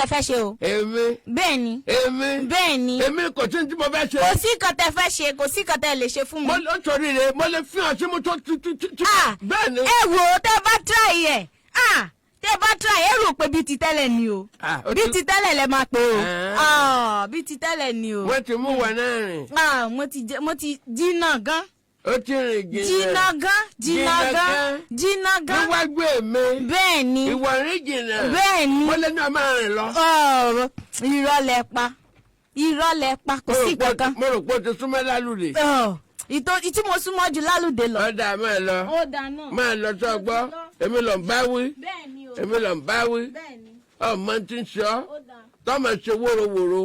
tẹ́ fẹ́ ṣe o. Èmi? Bẹ́ẹ̀ ni. Èmi? Bẹ́ẹ̀ ni. Èmi kò tí tí mo fẹ́ ṣe. Kò sí nǹkan tẹ́ fẹ́ ṣe, kò sí nǹkan tẹ́ lè ṣe fún mi. Mo lọ sọrí rẹ, mo lè fi hàn sí mo tó tú tú tú. Ah, bẹ́ẹ̀ ni. Ẹ wò ó, tẹ́ bá try ẹ̀, ah, tẹ́ bá try ẹ rò pé bíi ti tẹ́lẹ̀ ni o. Ah, ó Bíi ti tẹ́lẹ̀ lẹ máa pè o. Ah. Ah, bíi ti tẹ́lẹ̀ ni o. Wọ́n ti mú wọn náà rìn. Ah, mo ti jìnnà gan. Ó ti rìn jìnnà. Jìnnà gan, jìnnà Jìnnà gan, gan. jìnnà gan. Níwájú èmi. Bẹ́ẹ̀ ni. Ìwọ rìn jìnnà. Bẹ́ẹ̀ ni. Mo lè ní ọmọ rìn lọ. Ọ̀rọ̀ irọ́ lẹ pa, irọ́ lẹ pa, kò sí kankan. Mo rò pé o ti súnmọ́ lálùdè. Ọ̀, ìtí mo súnmọ́ ju lálùdé lọ. Ọ̀dà, máa lọ. Ó dáa náà. Máa lọ sọ gbọ́, èmi ló ń bá wí. Bẹ́ẹ̀ ni o. Èmi ló ń bá wí. Bẹ́ẹ̀ ni. Ọmọ tí ń ṣe ọ́ Ó dáa. tọ́mọ ṣe wóróworó.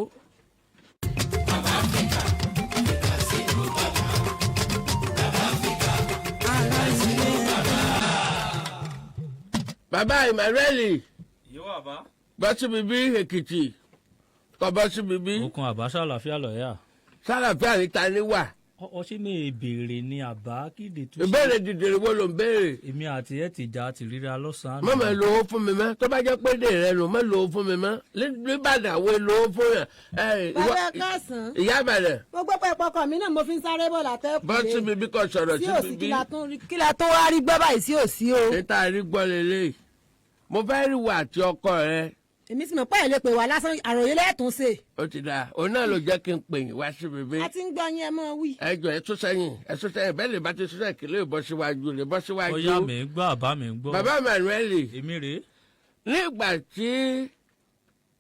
Bàbá Emmanuel. Yóò wà bá. Bọ́ síbi bí Èkìtì kọ́ bọ́ síbi bí. Okun àbá, ṣàlàfíà lọ́yà. Sálàfíà níta ní wà. Ọ ṣé mi ìbéèrè ni àbá kéde tó. Ìbéèrè dìdìrì wo ló ń béèrè? Èmi àti ẹ ti jà ti ríra lọ́sàn-án. Má máa lo owó fún mi mọ́. Tó bá jẹ́ pé dè rẹ nù, má lo owó fún mi mọ́. Nígbàdàn àwọn èlò owó fún yàn. Ẹ, Bàbá, kásán. Ìyá Ìbàdàn. Mo gbọ́ pé ọkọ mi náà mo fi ń sáré bọ̀ látẹ́kùn. Bọ́ síbi bí kò sọ̀rọ̀ sí síbi òsì bí. Kí la tún wá rí gbọ́ báyìí sí òsì o? Níta rí gbọ́ lélẹ̀, mo fẹ́ rí wà àti ọkọ rẹ. Èmi sì mọ̀ pé ẹ̀ lè pè wá lásán, àròyé lẹ́ẹ̀tún ṣe. Ó ti dáa, òun náà ló jẹ́ kí n pè yín wá síbi bí. A ti ń gbọ́ yín, ẹ mọ́ wí. Ẹ jọ, ẹ tún sẹ́yìn, ẹ tún sẹ́yìn. Bẹ́ẹ̀ lè bá ti sún sẹ́yìn, kí lè bọ́ síwájú, lè bọ́ síwájú. Ọyá, mi ń gbọ́, àbá mi ń gbọ́. Bàbá Emmanuel. Èmi rèé. Nígbà tí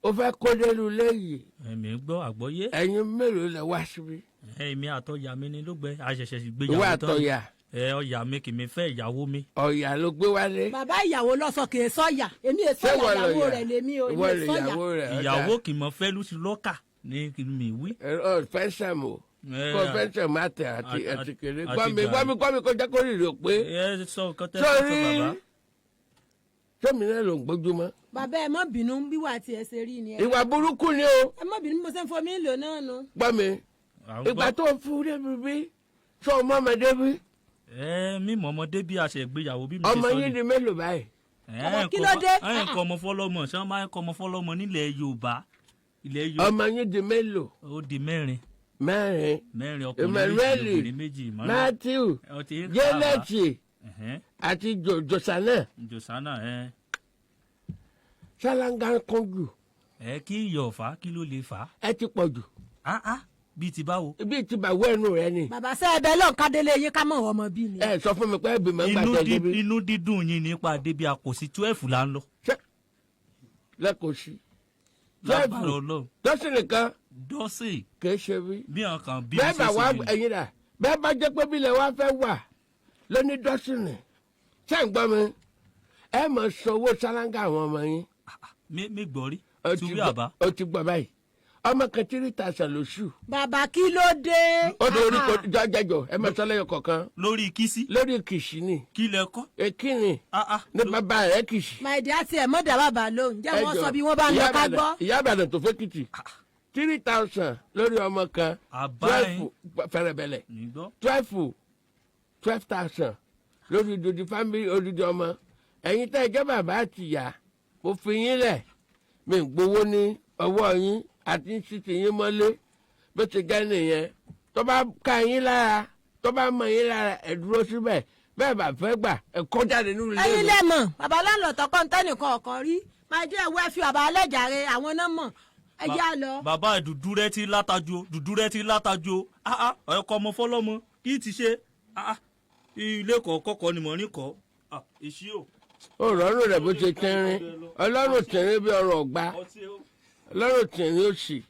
ó fẹ́ kó dénú léyìí, Èmi ń gbọ́, àgbọ́yé. ẹ̀yin mélòó lẹ wá síbi? Èmi àtọ̀yà mi ni ló gbẹ, àṣẹ̀ṣẹ̀ Ìwọ gbéyàwó tán. àtọ̀yà? Ẹ, ọ̀yà mi kì í mi fẹ́ ìyàwó mi. Ọ̀yà ló gbé wálé? Bàbá ìyàwó lọ́sọ, kì í sọ́yà, èmi è Ṣé sọ́yà. ìwọ Ìyàwó lọ̀yà? rẹ̀ lèmi o, èmi Ìwọ è lè sọ́yà. ìyàwó rẹ̀, ọ̀dà. Ìyàwó kì í mọ fẹ́ ló ti lọ́kà ní kí mi wí. Ẹ ọ fẹ́ sẹ̀mù Ẹ, kó fẹ́ sẹ̀mù àtẹ àti àti kéré. àti Gbọ́ mi. gàrí. Gbọ́ mi, gbọ́ mi, kó jẹ́ kó rírì ó pé. Ẹ sọ nǹkan tẹ́ fẹ́ sọ. Sórí Bàbá. Sẹ́mi náà ló ń gbójúmọ́. Bàbá, ẹ má bínú, bí wà tí ẹ ṣe rí ni ẹ. Ìwà burúkú ni o. Ẹ má bínú bí mo ṣe ń fomi lò náà nu. Gbọ́ mi. À ń Ìgbà gbọ́. tó fún débi bí tó ọmọ ọmọdé bí. Ẹ mímọ ọmọdé bí a ṣe gbéyàwó bí mi ṣe Ọmọ sọ yín ni. di mélòó báyìí? Ẹ, Bàbá, kí nǹkan ló dé? ẹ, nǹkan ọmọ fọlọ́mọ, ṣé wọ́n máa ń kọ́ ọmọ fọlọ́mọ nílẹ̀ Yorùbá? Ilẹ̀ Yorùbá. Ọmọ yín di mélòó? Ó di mẹ́rin. Mẹ́rin. Mẹ́rin, ọkùnrin méjì, Emmanuel, obìnrin méjì. Emmanuel. Matthew, Ọ ti ń kà á. Janet Ẹ̀hẹ́n, àti Josana. Jòsánà ẹ. Ṣáláńgá ń kún jù. Ẹ kí iyọ̀ fà á, kí ló lè fà á? Ẹ ti pọ̀ jù. Ah ah, bíi ti báwo? Ibi tí bàwọ́ ẹnu rẹ ni. Bàbá, sẹ́ ẹ bẹ́ẹ̀ lọ́n kádélé yín ká mọ̀ ọmọ bí ni. Ẹ sọ fún mi pé ẹbí máa ń gbà Inú tẹ débi. Inú dídùn yín nípa débi àkòsí, 12 là ń lọ. Lẹ́kọ̀ọ́ sí. Lágbára 12 Ọlọ́run. Dọ́sìn nìkan. Dọ́sìn. Kì í ṣe bí. Bí àwọn kan bí Bẹ́ẹ̀ bá ṣe wá ṣe ni. ẹ̀yin rà, bẹ́ẹ̀ bá jẹ́ pé bílẹ̀ wá fẹ́ wà lóní dọ́sìnì, ṣé ń gbọ́ mi? Ẹ mọ̀ sanwó sálángà àwọn ọmọ yín. Mi gbọ́ rí. Ó ti Túbí gbọ́. àbá. Ó ti gbọ́ báyìí, ọmọ kan 3,000 lóṣù. Bàbá, kí ló dé? Ó torí kò jọjẹjọ, ẹ mọ̀ sọ́lẹ́yọ kọ̀ọ̀kan. Lórí kìsí. Lórí kìsì ni. Kí lẹ kọ́? Èkìní Ah ah. ní bàbá rẹ kìsì. My dear, tiẹ̀ mọ́ dà bàbá lóhùn, jẹ́ wọ́n Ẹ jọ̀ọ́, sọ bí wọ́n bá ń lọ Ìyá ká Ìbàdàn- gbọ́. Ìyá Ìbàdàn tó fẹ́ kìtì, 3,000 lórí ọmọ kan. Àbá. 12 fẹrẹbẹlẹ. Mi gbọ́. 12,000 lórí odidi family, odidi ọmọ. Ẹ̀yin tẹ́ ẹ jẹ́ bàbá àti ìyá, mo fi yín lẹ̀, mi ń gbowó ní ọwọ́ yín àti ń sì yín mọ́lé. Bó ti gẹ́ nìyẹn. Tó bá ká yín lára, tó bá mọ yín lára, ẹ dúró síbẹ̀. Bẹ́ẹ̀ bá fẹ́ gbà, ẹ kó jáde nínú ilé Ẹ̀yin mi. lẹ mọ̀, bàbá láńlọ tọkọ ntẹnìkan ọkàn rí. Máa jẹ́ ẹwọ, ẹ fi bàbá alẹjàre, àwọn náà mọ̀, ẹ jẹ́ á lọ. Bàbá ẹ, dùdú rẹ ti látajú o, dùdú rẹ ti látajú o. Ah ah, ọkọ ọmọ fọlọ́mọ kí ti ṣe? Ah ah, ilé kọ̀ọ̀kọ̀ kọ́ ni mò ń kọ́. Ah, èsì o. Ó rọrùn rẹ̀ bó ṣe tẹ́rín, ọlọ́run tẹ̀rín bí ọrọ̀ ọ̀gbá. Ọtí o. Ọlọ́run tẹ̀rín òsì.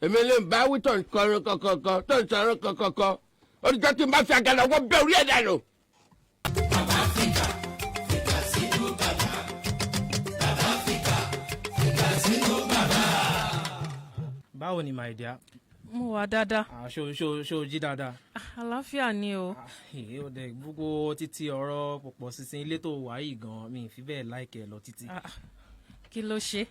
Èmi lè bá wí tó ń kọrin kọ̀kọ̀kọ̀, tó ń sọ̀rọ̀ kọ̀kọ̀kọ̀. Olùjọ́ tí n bá fi àgàlà wọ́n bẹ́ orí ẹ̀ dànù. Báwo ni, my dear? Mo wà dáadáa. Ah, ṣó jí dáadáa? Ah, àlàáfíà ni o. Ah, èyí ò dẹ̀ gbogbo títí ọ̀rọ̀ pọ̀pọ̀ sísìn ilé tó wà yìí gan, mi ì fi bẹ́ẹ̀ láìkẹ́ lọ títí. Ah, kí ló ṣe?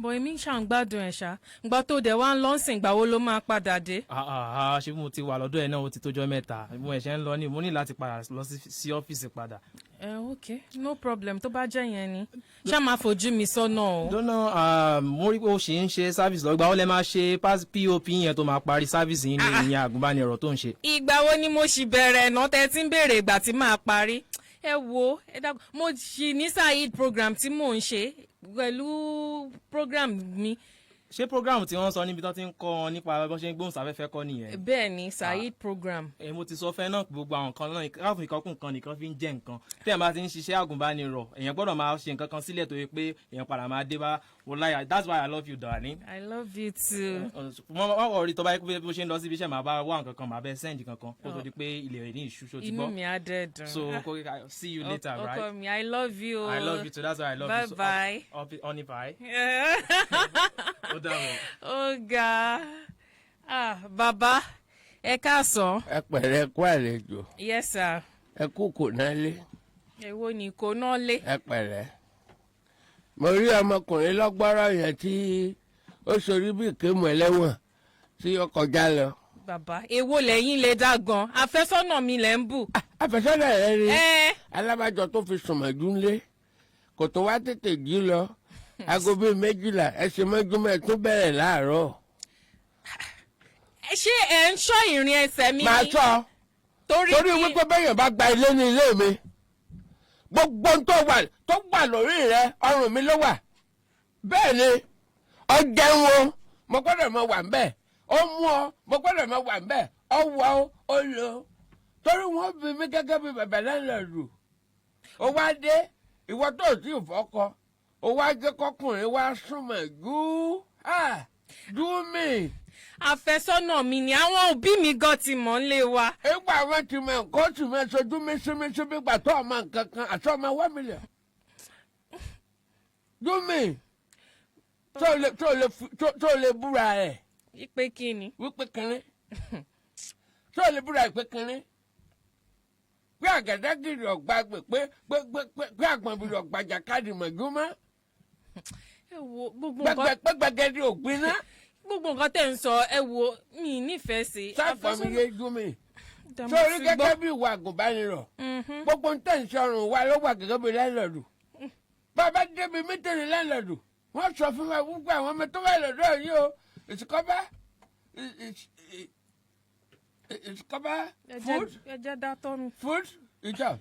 Bọ̀ èmi ń ṣàǹgbádùn ẹ̀ ṣá. Ìgbà tó dẹ̀ wá ń lọ sìn, ìgbà wo ló máa padà dé? Ah, ah, ah, ṣé mo ti wà lọ́dọ̀ ẹ̀ náà, ó ti tójọ́ 3. Mo ẹ̀ṣẹ̀ ń lọ ní, mo ní láti padà lọ sí ọ́fíìsì padà. Ẹ ok, no problem, tó bá jẹ́ yẹn ni. Ṣá máa fojú mi sọ́nà o. Dọ́nà, mo rí pé o ṣì ń ṣe service lọ́gbà, ó lè máa ṣe POP yẹn tó máa parí service yín ní ìyẹn àgùnbánirọ̀ tó ń ṣe. Ìgbà wo ni mo ṣì bẹ̀rẹ̀ ẹ̀nà tẹ́ tí ń béèrè ìgbà tí màá parí? Ẹ wo, ẹ dákun, mo ṣì ní side program tí mò ń ṣe pẹ̀lú program mi. Ṣé program tí wọ́n sọ níbi tó ti ń kọ́ wọn nípa bọ́n ṣe ń gbóhùnsáfẹ́fẹ́ kọ́ nìyẹn? Bẹ́ẹ̀ ni, Saheed program. Ẹ mo ti sọ fẹ́ náà pé gbogbo àwọn nǹkan náà káfíń ìkọkùn kan nìkan fi ń jẹ́ nǹkan. Tí ẹ̀ bá ti ń ṣiṣẹ́ àgùnbánirọ̀, èèyàn gbọ́dọ̀ máa ṣe nǹkan kan sílẹ̀ tó yẹ pé èèyàn padà máa dé bá wọláyà. That's why I love you, darling. I love you too. Wọ́n wọ̀ rí tó bá yẹ pé bó ṣe ń lọ síbi iṣẹ́, màá bá wá nǹkan kan, màá bẹ send kankan kó tó di pé ilẹ̀ rẹ̀ ní ìṣú, ṣó ti Inú gbọ́. mi á dẹ̀ dùn. So see you later, right? Ọkọ mi, I love you. I love you too. That's why I love you. So, Bye bye. Up, honey pie. Ó dàbọ̀. Ó ga. Ah, bàbá, ẹ káàsán. Ẹ pẹ̀lẹ́, kú àlejò. Yes sir. Ẹ kú kò náà lé. Èwo ni kò náà lé? Ẹ pẹ̀lẹ́. Mo rí ọmọkùnrin lọ́gbọ́rọ̀ yẹn tí ó sorí bí ìkémù ẹlẹ́wọ̀n tí ó kọjá lọ. Bàbá, èwo lẹ́yìn lè dá gan? Àfẹ́sọ́nà mi lẹ́ ń bù. Àfẹ́sọ́nà rẹ ni. Ẹ Alábàjọ tó fi sùnmọ̀jú ńlé kò tó wá tètè jí lọ aago bíi 12, ẹ ṣe mọ́júmọ́, ẹ tún bẹ̀rẹ̀ láàárọ̀. Ṣé ẹ ń ṣọ́ ìrìn ẹsẹ̀ mi Màá ni? sọ. Torí Torí wípé bẹ́yàn bá gba ilé ní ilé mi, gbogbo ohun tó wà lórí rẹ, ọrùn mi ló wà. Bẹ́ẹ̀ ni, ọ jẹun o, mo gbọ́dọ̀ mọ wà ńbẹ̀. Ó mú ọ, mo gbọ́dọ̀ mọ wà ńbẹ̀. Ọ wọ ọ, ó lò ó, torí wọn bí mi gẹ́gẹ́ bí bàbá landlord. Ó wá dé, ìwọ tó tí ì fọ́kọ, ó wá jẹ́ kọkùnrin wá súnmọ́ gú mi. Àfẹ́sọ́nà mi ni, àwọn òbí mi gan ti mọ̀ ń lé wa. Ìgbà wọn ti mọ nǹkan, ó sì mọ sojú mísímísí bí gbà tó ọmọ nǹkan kan àti ọmọ 1 million. Júmi, tó lè búra rẹ̀. Ipe kí ni? Wípé kínní, tó lè búra ẹ̀ pé kínní, pé àgàdàgìrì ọ̀gbà pé pé pé pé pé àgbọ̀nbìrì ọ̀gbàjà káàdì mọ̀júmọ́. Ẹ wo gbogbo nǹkan. Pé gbẹgẹdì ògbiná. Gbogbo nǹkan tẹ̀ ń sọ, ẹ wo, mi ì nífẹ̀ẹ́ sí. Sáfọ̀ mi yé, Júmi. Dàmú Sórí sí gẹ́gẹ́ gbọ́. bí ìwà àgùnbánirọ̀, gbogbo ń tẹ̀ ń sọrùn wa ló wà gẹ́gẹ́ bí landlord. Bàbá débi meeting landlord, wọ́n sọ fún wa wípé àwọn ọmọ tó wà lọ́dọ̀ yìí o, ìsìkọ́bá ìsìkọ́bá food. Ẹ jẹ́ dá tọ́ mi. Food itself,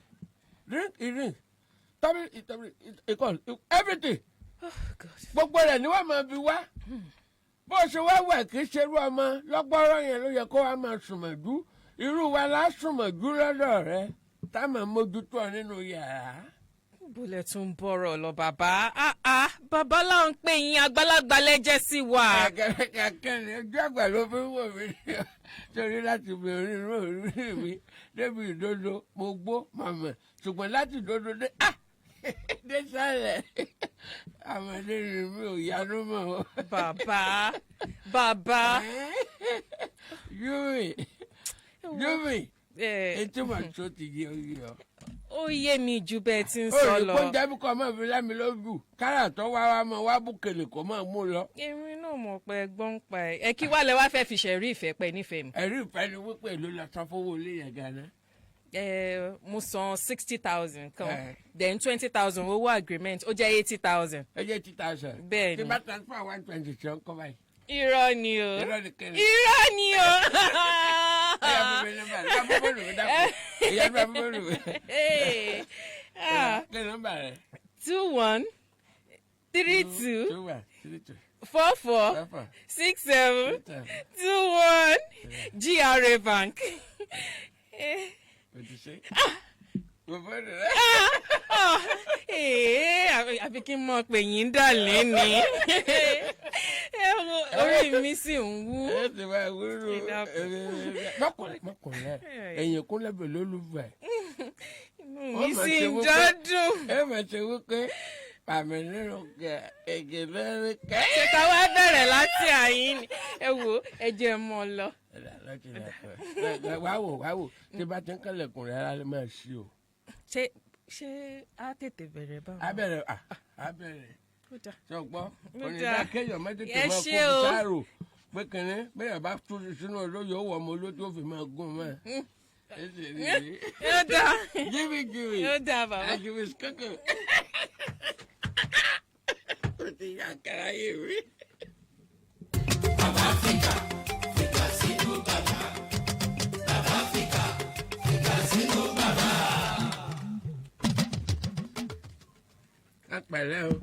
drink e drink, tọ́bí ìtọ́bí ìkọ́, everything. Oh God. Gbogbo rẹ̀ ni wọ́n máa fi wá. Bó ṣe wá wẹ̀, kì í ṣerú ọmọ lọ́gbọ́rọ́ yẹn ló yẹ kó wá máa sùnmọ̀jú. Irú wa la sùnmọ̀jú lọ́dọ̀ rẹ, tá a máa mójútó ọ nínú yàrá. Bólẹ̀ tún bọ̀rọ̀ lọ, bàbá. Ah ah, bàbá là ń pè yín, àgbàlagbà lẹ́jẹ̀ sí wa. Kẹ̀kẹ́ ni ojú àgbà ló fi ń wò mí ní ọ. Torí láti fi orí orí mi débi ìdodo, mo gbó màmá, ṣùgbọ́n láti ìdodo dé ah dé sálẹ̀, àmọ́dé ni mi ò yanu mọ́ o. Bàbá, bàbá. Yúmi, Yúmi, ẹ etí mà tó ti yé oyè ọ. Ó yé mi ju bẹ́ẹ̀ tí ń Ó sọ rí lọ. kó jẹ́ bí kò máa fi lámi lójú kára tó wá wá mọ wá bùkèlè kó máa mú lọ. Èmi náà mọ̀ pé ẹgbọ́n ń pa ẹ̀. Ẹ kí wàá lẹ wá fẹ́ fi ṣẹ̀rí ìfẹ́ pẹ́ nífẹ̀ẹ́ mi. Ẹ̀rí ìfẹ́ ni wípé èló lọ san fowó ilé yẹn gan-an? Ẹ mo san 60,000 kan, Eh. then 20,000 owó agreement, ó jẹ́ 80,000. Ẹ jẹ́ 2,000. Bẹ́ẹ̀ Tí ni. bá transfer 120 ṣe ń kọ́ báyìí? Irọ́ ni o. Irọ́ ni kẹ́lẹ́. Irọ́ ni o. Ẹ yà fún mi nọ́mbà rẹ̀, ẹ yà fún fóònù mi, dákun. Ẹ yà fún fóònù mi. Hey. Ah, Kí ni nọ́mbà rẹ̀? 21 32 21 32 44 44 67 7 21, GRA Bank. O ti ṣe. Mo fóònù rẹ̀. Ah, eh, àbí kí n mọ̀ pé yín dà lẹ́ni. Ẹ wo, orí mi sì ń wú. Ẹ ti máa wúlò. Ẹ dákun. Mọ́kùnrin mọ́kùnrin ẹ̀ ẹ̀yìn kúnlẹ̀ bẹ̀ lólùfẹ́. Inú Wọ́n mi máa sì ṣe ń wípé- jọ́dún. Ẹ máa ṣe wípé pàmì nínú kẹ ègè lẹ́rìí kẹ́. Ṣé ká wá bẹ̀rẹ̀ láti àyín ni? Ẹ wo, ẹ jẹ́ mọ́ ọ lọ. Wá wò, wá wò, tí bá ti ń kẹ́lẹ̀kùn rẹ̀, ara lè máa ṣí o. Ṣé á tètè bẹ̀rẹ̀ báwo? Abẹ́rẹ́, ah, abẹ́rẹ́. Ó dáa. Ṣé o gbọ́? Ó Kò ní dáa. dá kéèyàn mẹ́tẹ̀ẹ̀tẹ̀ Ẹ máa kó ṣé o. sáàrò pé kìnní bẹ́ẹ̀ bá tún sínú olóyè ó wọ ọmọ olójú ó fi máa gún mọ́ ẹ̀. Ó dáa. Jìbì jìbì. Ó dáa bàbá. Àjùmí kókò. Ó ti yà kàrà yé mi. Ẹ pẹ̀lẹ́ o,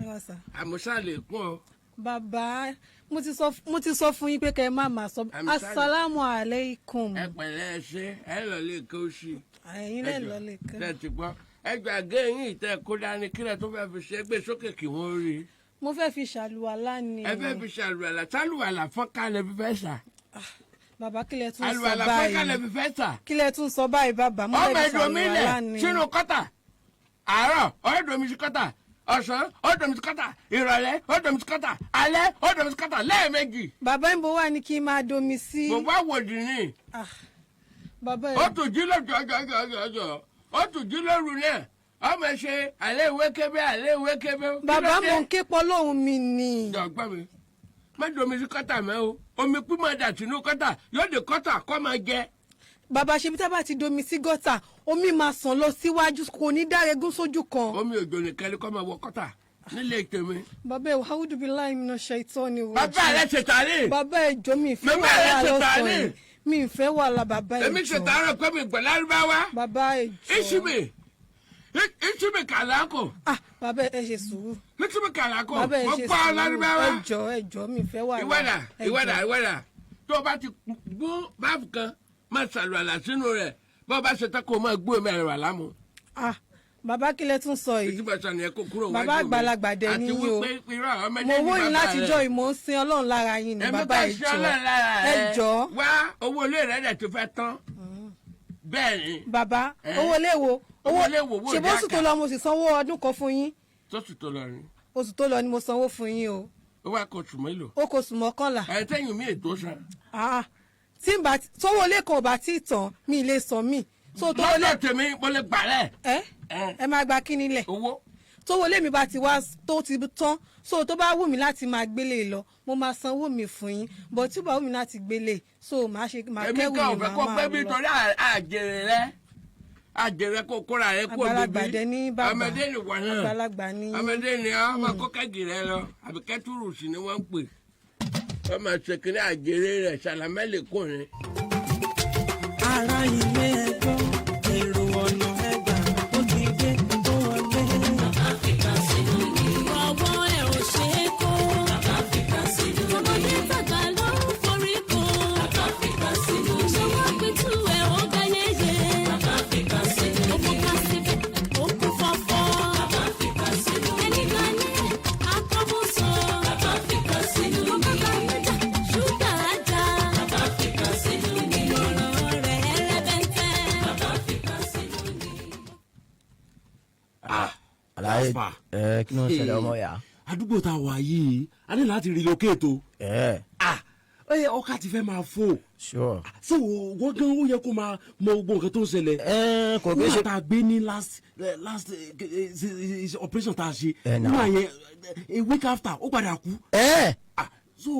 Ẹ sà. àmúṣá lè kún o. Bàbá, mo ti sọ fún yín pé kẹ́ ẹ má máa sọ. I'm sorry. Asalaamu aleykum. Ẹ pẹ̀lẹ́, ẹ ṣe ẹ lọ lè kó sí i. Ẹ̀yin lẹ lọ lè kán. Tẹ́ ti gbọ́, ẹ gbàgé yín ìtẹ́ kó dání kílẹ̀ tó fẹ́ fi ṣe é, gbé sókè kí wọ́n rí i. Mo fẹ́ fi ṣàlùwàlá ni. Ẹ fẹ́ fi ṣàlùwàlà, ṣàlùwàlà fọ́nkálẹ̀ fi fẹ́ sà. Bàbá, kí lẹ tún sọ Àlùwàlà fọ́nkálẹ̀ báyìí? fi fẹ́ sà. Kí lẹ tún sọ báyìí, bàbá? Mo Ọmọ fẹ́ fi ẹ̀dùn mi lẹ̀ ṣàlùwàlá ni. sínú kọ́tà àárọ̀, ọ̀ẹ́dùn mi sí kọ́tà ọ̀sán, ọ̀ẹ́dùn mi sí kọ́tà ìrọ̀lẹ́, ọ̀ẹ́dùn mi sí kọ́tà alẹ́, ọ̀ẹ́dùn mi sí kọ́tà lẹ́ẹ̀mejì. Bàbá, ń bo wà ní kí n máa domi sí? Mo bá wòdì ní. Ah, bàbá Ó ẹ tún jí lójú ọjọ́ ọjọ́ ọjọ́, ó tún jí lóru náà, ọmọ ṣe alẹ́ ìwé kébé, alẹ́ ìwé kébé. Kí ló Bàbá, dé? mo ń ké pọ́ lóhùn mi ni. Jọ̀gbọ́n mi, má domi sí kọ́tà mẹ́ o. Omi pímọ̀ dà sínú kọ́tà yóò di kọ́tà kọ́ máa jẹ. Bàbá, ṣe bí tá bá ti domi sí gọ́tà, omi máa sàn lọ síwájú, kò ní dáregún sójú kan. Omi òjò nìkan ni kọ́ máa wọ kọ́tà nílé tèmi. Bàbá ẹ, wàhálà bíi láì mi náà ṣe ìtọ́ ni wọ́n. Bàbá rẹ ṣètàrí. Bàbá ẹ jọ̀ọ́, mi ìfẹ́ Bàbá rẹ wàhálà ṣètàní. lọ́sàn-án yìí. Mi ìfẹ́ wàhálà, bàbá ẹ Èmi jọ̀ọ́. ṣètàrọ pé mi gbọ́ lárúbáwá. Bàbá ẹ jọ̀ọ́. Ìṣubì ìṣubì kàlákò. Ah, bàbá ẹ ṣe sùúrù. Ìṣubì kàlákò. Bàbá ẹ Mo ṣe gbọ́ sùúrù. lárúbáwá. Ẹ jọ̀ọ́, ẹ jọ̀ọ́, mi ìfẹ́ wàhálà. Ìwádà. Ẹ Ìwádà. jọ̀ọ́. Ìwádà, tó o bá ti gún báàfù kan, máa ṣàlùwàlà sínú rẹ̀. Bó o bá ṣe tán, kó o máa gbé omi àrẹwà lámú. Ah, bàbá, kí lẹ tún sọ yìí? Ìtumọ̀ sọ nìyẹn, kó kúrò wájú mi. Bàbá, àgbàlagbà dẹ Àti ní yín o. wípé irọ́ àwọn ọmọdé Mo ní wó yín bàbá láti rẹ̀. jọ ìmọ̀ ń sin Ọlọ́run lára yín ni. Èmi Bàbá, kò ẹ ṣe jọ̀ọ́. Ọlọ́run lára Ẹ rẹ̀. jọ̀ọ́. Wá, owó ilé rẹ̀ dẹ̀ ti fẹ́ tán. Bẹ́ẹ̀ ni. Bàbá, Eh? owó ilé wo? Owó ilé wo, owó Ṣe bó ìdí oṣù tó àkà. lọ mo sì sanwó ọdún kan fún yín. Tóṣù tó lọ ni. Oṣù tó lọ ni mo sanwó fún yín o. Ó wá kó oṣù mélòó? Ó kò sùn 11. Ẹ tẹ́yìn mi ètò san. Ah, tí n bá sówó ilé kan ò bá tí ì tán, mi ì lè san mí so tó wọlé. Lọ́dọ̀ tèmi, mo lè gbà lẹ̀. Ẹ Eh. ẹ máa gba kíní lẹ̀? Owó. Tó wọlé mi bá ti wá tó ti tán, so tó bá wù mí láti máa gbélé lọ, mo máa sanwó mi fún yín, but tí ó bá wù mí láti gbélé, so màá ṣe máa Èmi kẹ́wù kan ò mi, fẹ́ màá kó máa pẹ́ bí lọ. torí àjèrè rẹ, àjèrè kó kóra rẹ kó Àgbàlagbà bíbí. dẹ ní bàbá. Ọmọdé ni wọ́n náà. Àgbàlagbà ní. Ọmọdé ni ọ máa kó kẹ́gì rẹ lọ, àbí kẹ́tùrù sí ni wọ́n ń pè. Wọ́n máa ṣe kiri àjèrè rẹ̀ ṣàlámẹ́lì kùnrin. Ará ilé, ẹgbọ́ èrò ọ̀nà, ẹgbà ó ti dé tó wọlé. Ọwọ́ ẹ̀ ò ṣe é kó. Ọmọdé tàgbà ló ń forí kó. Ìṣọwọ́ pitú ẹ̀ ó ga yéye. Ó fọ́nká síbẹ̀, ó kún fọ́fọ́. Ẹni kan ní akọ́músọ. Ọkọ̀ kan níjà, ṣúgà ajá. Ìmọ̀ràn rẹ̀ ẹlẹ́bẹ̀ntẹ́. Àlàyé. Jasper. Ẹ kí ló ń ṣẹlẹ̀, ọmọ yà? Àdúgbò tá a wà yìí, a ní láti relocate o. Ẹ. Ah, ẹ ọkà ti fẹ́ máa fò. Sure. So wọ́n gan ó yẹ kó máa mọ gbogbo nǹkan tó ń ṣẹlẹ̀. Ẹ kò kí ń ṣe. Nígbà tá a gbé ní last last operation tá a ṣe. Ẹ nà. Nígbà yẹn, a week after, ó padà kú. Ẹ. Ah, so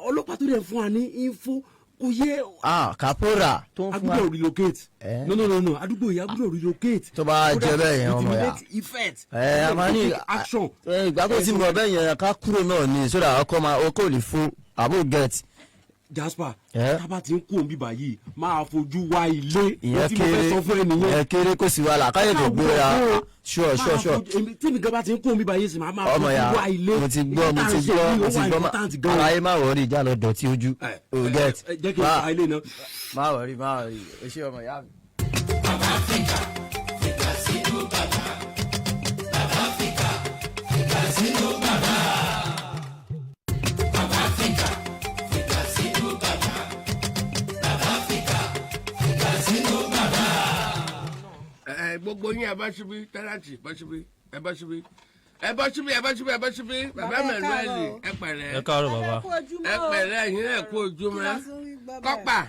ọlọ́pàá tó dẹ̀ fún wa ní info kò yẹ. Ah, caporal tó ń fún wa. Àdúgbò relocate. Eh? No, no, no, no, àdúgbò yìí, àdúgbò relocate. Tó bá jẹ bẹ́ẹ̀ yẹn, ọmọ yà. With immediate effect. Ẹ a máa ní Take action. Ẹ, ìgbà tó ti mọ̀ bẹ́ẹ̀ yẹn, ká kúrò náà ni sódà ọkọ máa ọkọ ò lè fún àbó get. Jasper, Eh? tábà tí ń kú òun bíbá yìí, máa fojú wá ilé. Ìyẹn Tí mo fẹ́ kéré sọ fún ẹ nìyẹn. Ìyẹn kéré, kò sí wàhálà, káyọ̀ tó gbéra. Sure. Tí mi gan bá ti ń kú òun bíbá yìí sì máa Ọmọ fojú yà, wá ilé. mo ti gbọ́, mo ti gbọ́, mo ti gbọ́. Àlàyé, má worry, ìjà lọ dọ̀tí ojú o get. Jẹ́ kí n fa ilé náà. Má worry, má worry, o ṣé, ọmọ ìyá mi. Ẹ gbogbo yín, ẹ bọ́ síbí. Tẹ́láàtì, bọ́ síbí, ẹ bọ́ síbí, ẹ bọ́ síbí, ẹ bọ́ síbí, ẹ bọ́ síbí. Bàbá Bàbá, ẹ Mẹ̀lúẹ̀lì, káàárọ̀ o. ẹ pẹ̀lẹ́. Ẹ káàárọ̀, bàbá. Ẹ kú ojúmọ́ Ẹ o. pẹ̀lẹ́, ẹ̀yin náà kú ojúmọ́. Kí la tún rí gbọ́ báyìí? Kọ́pà,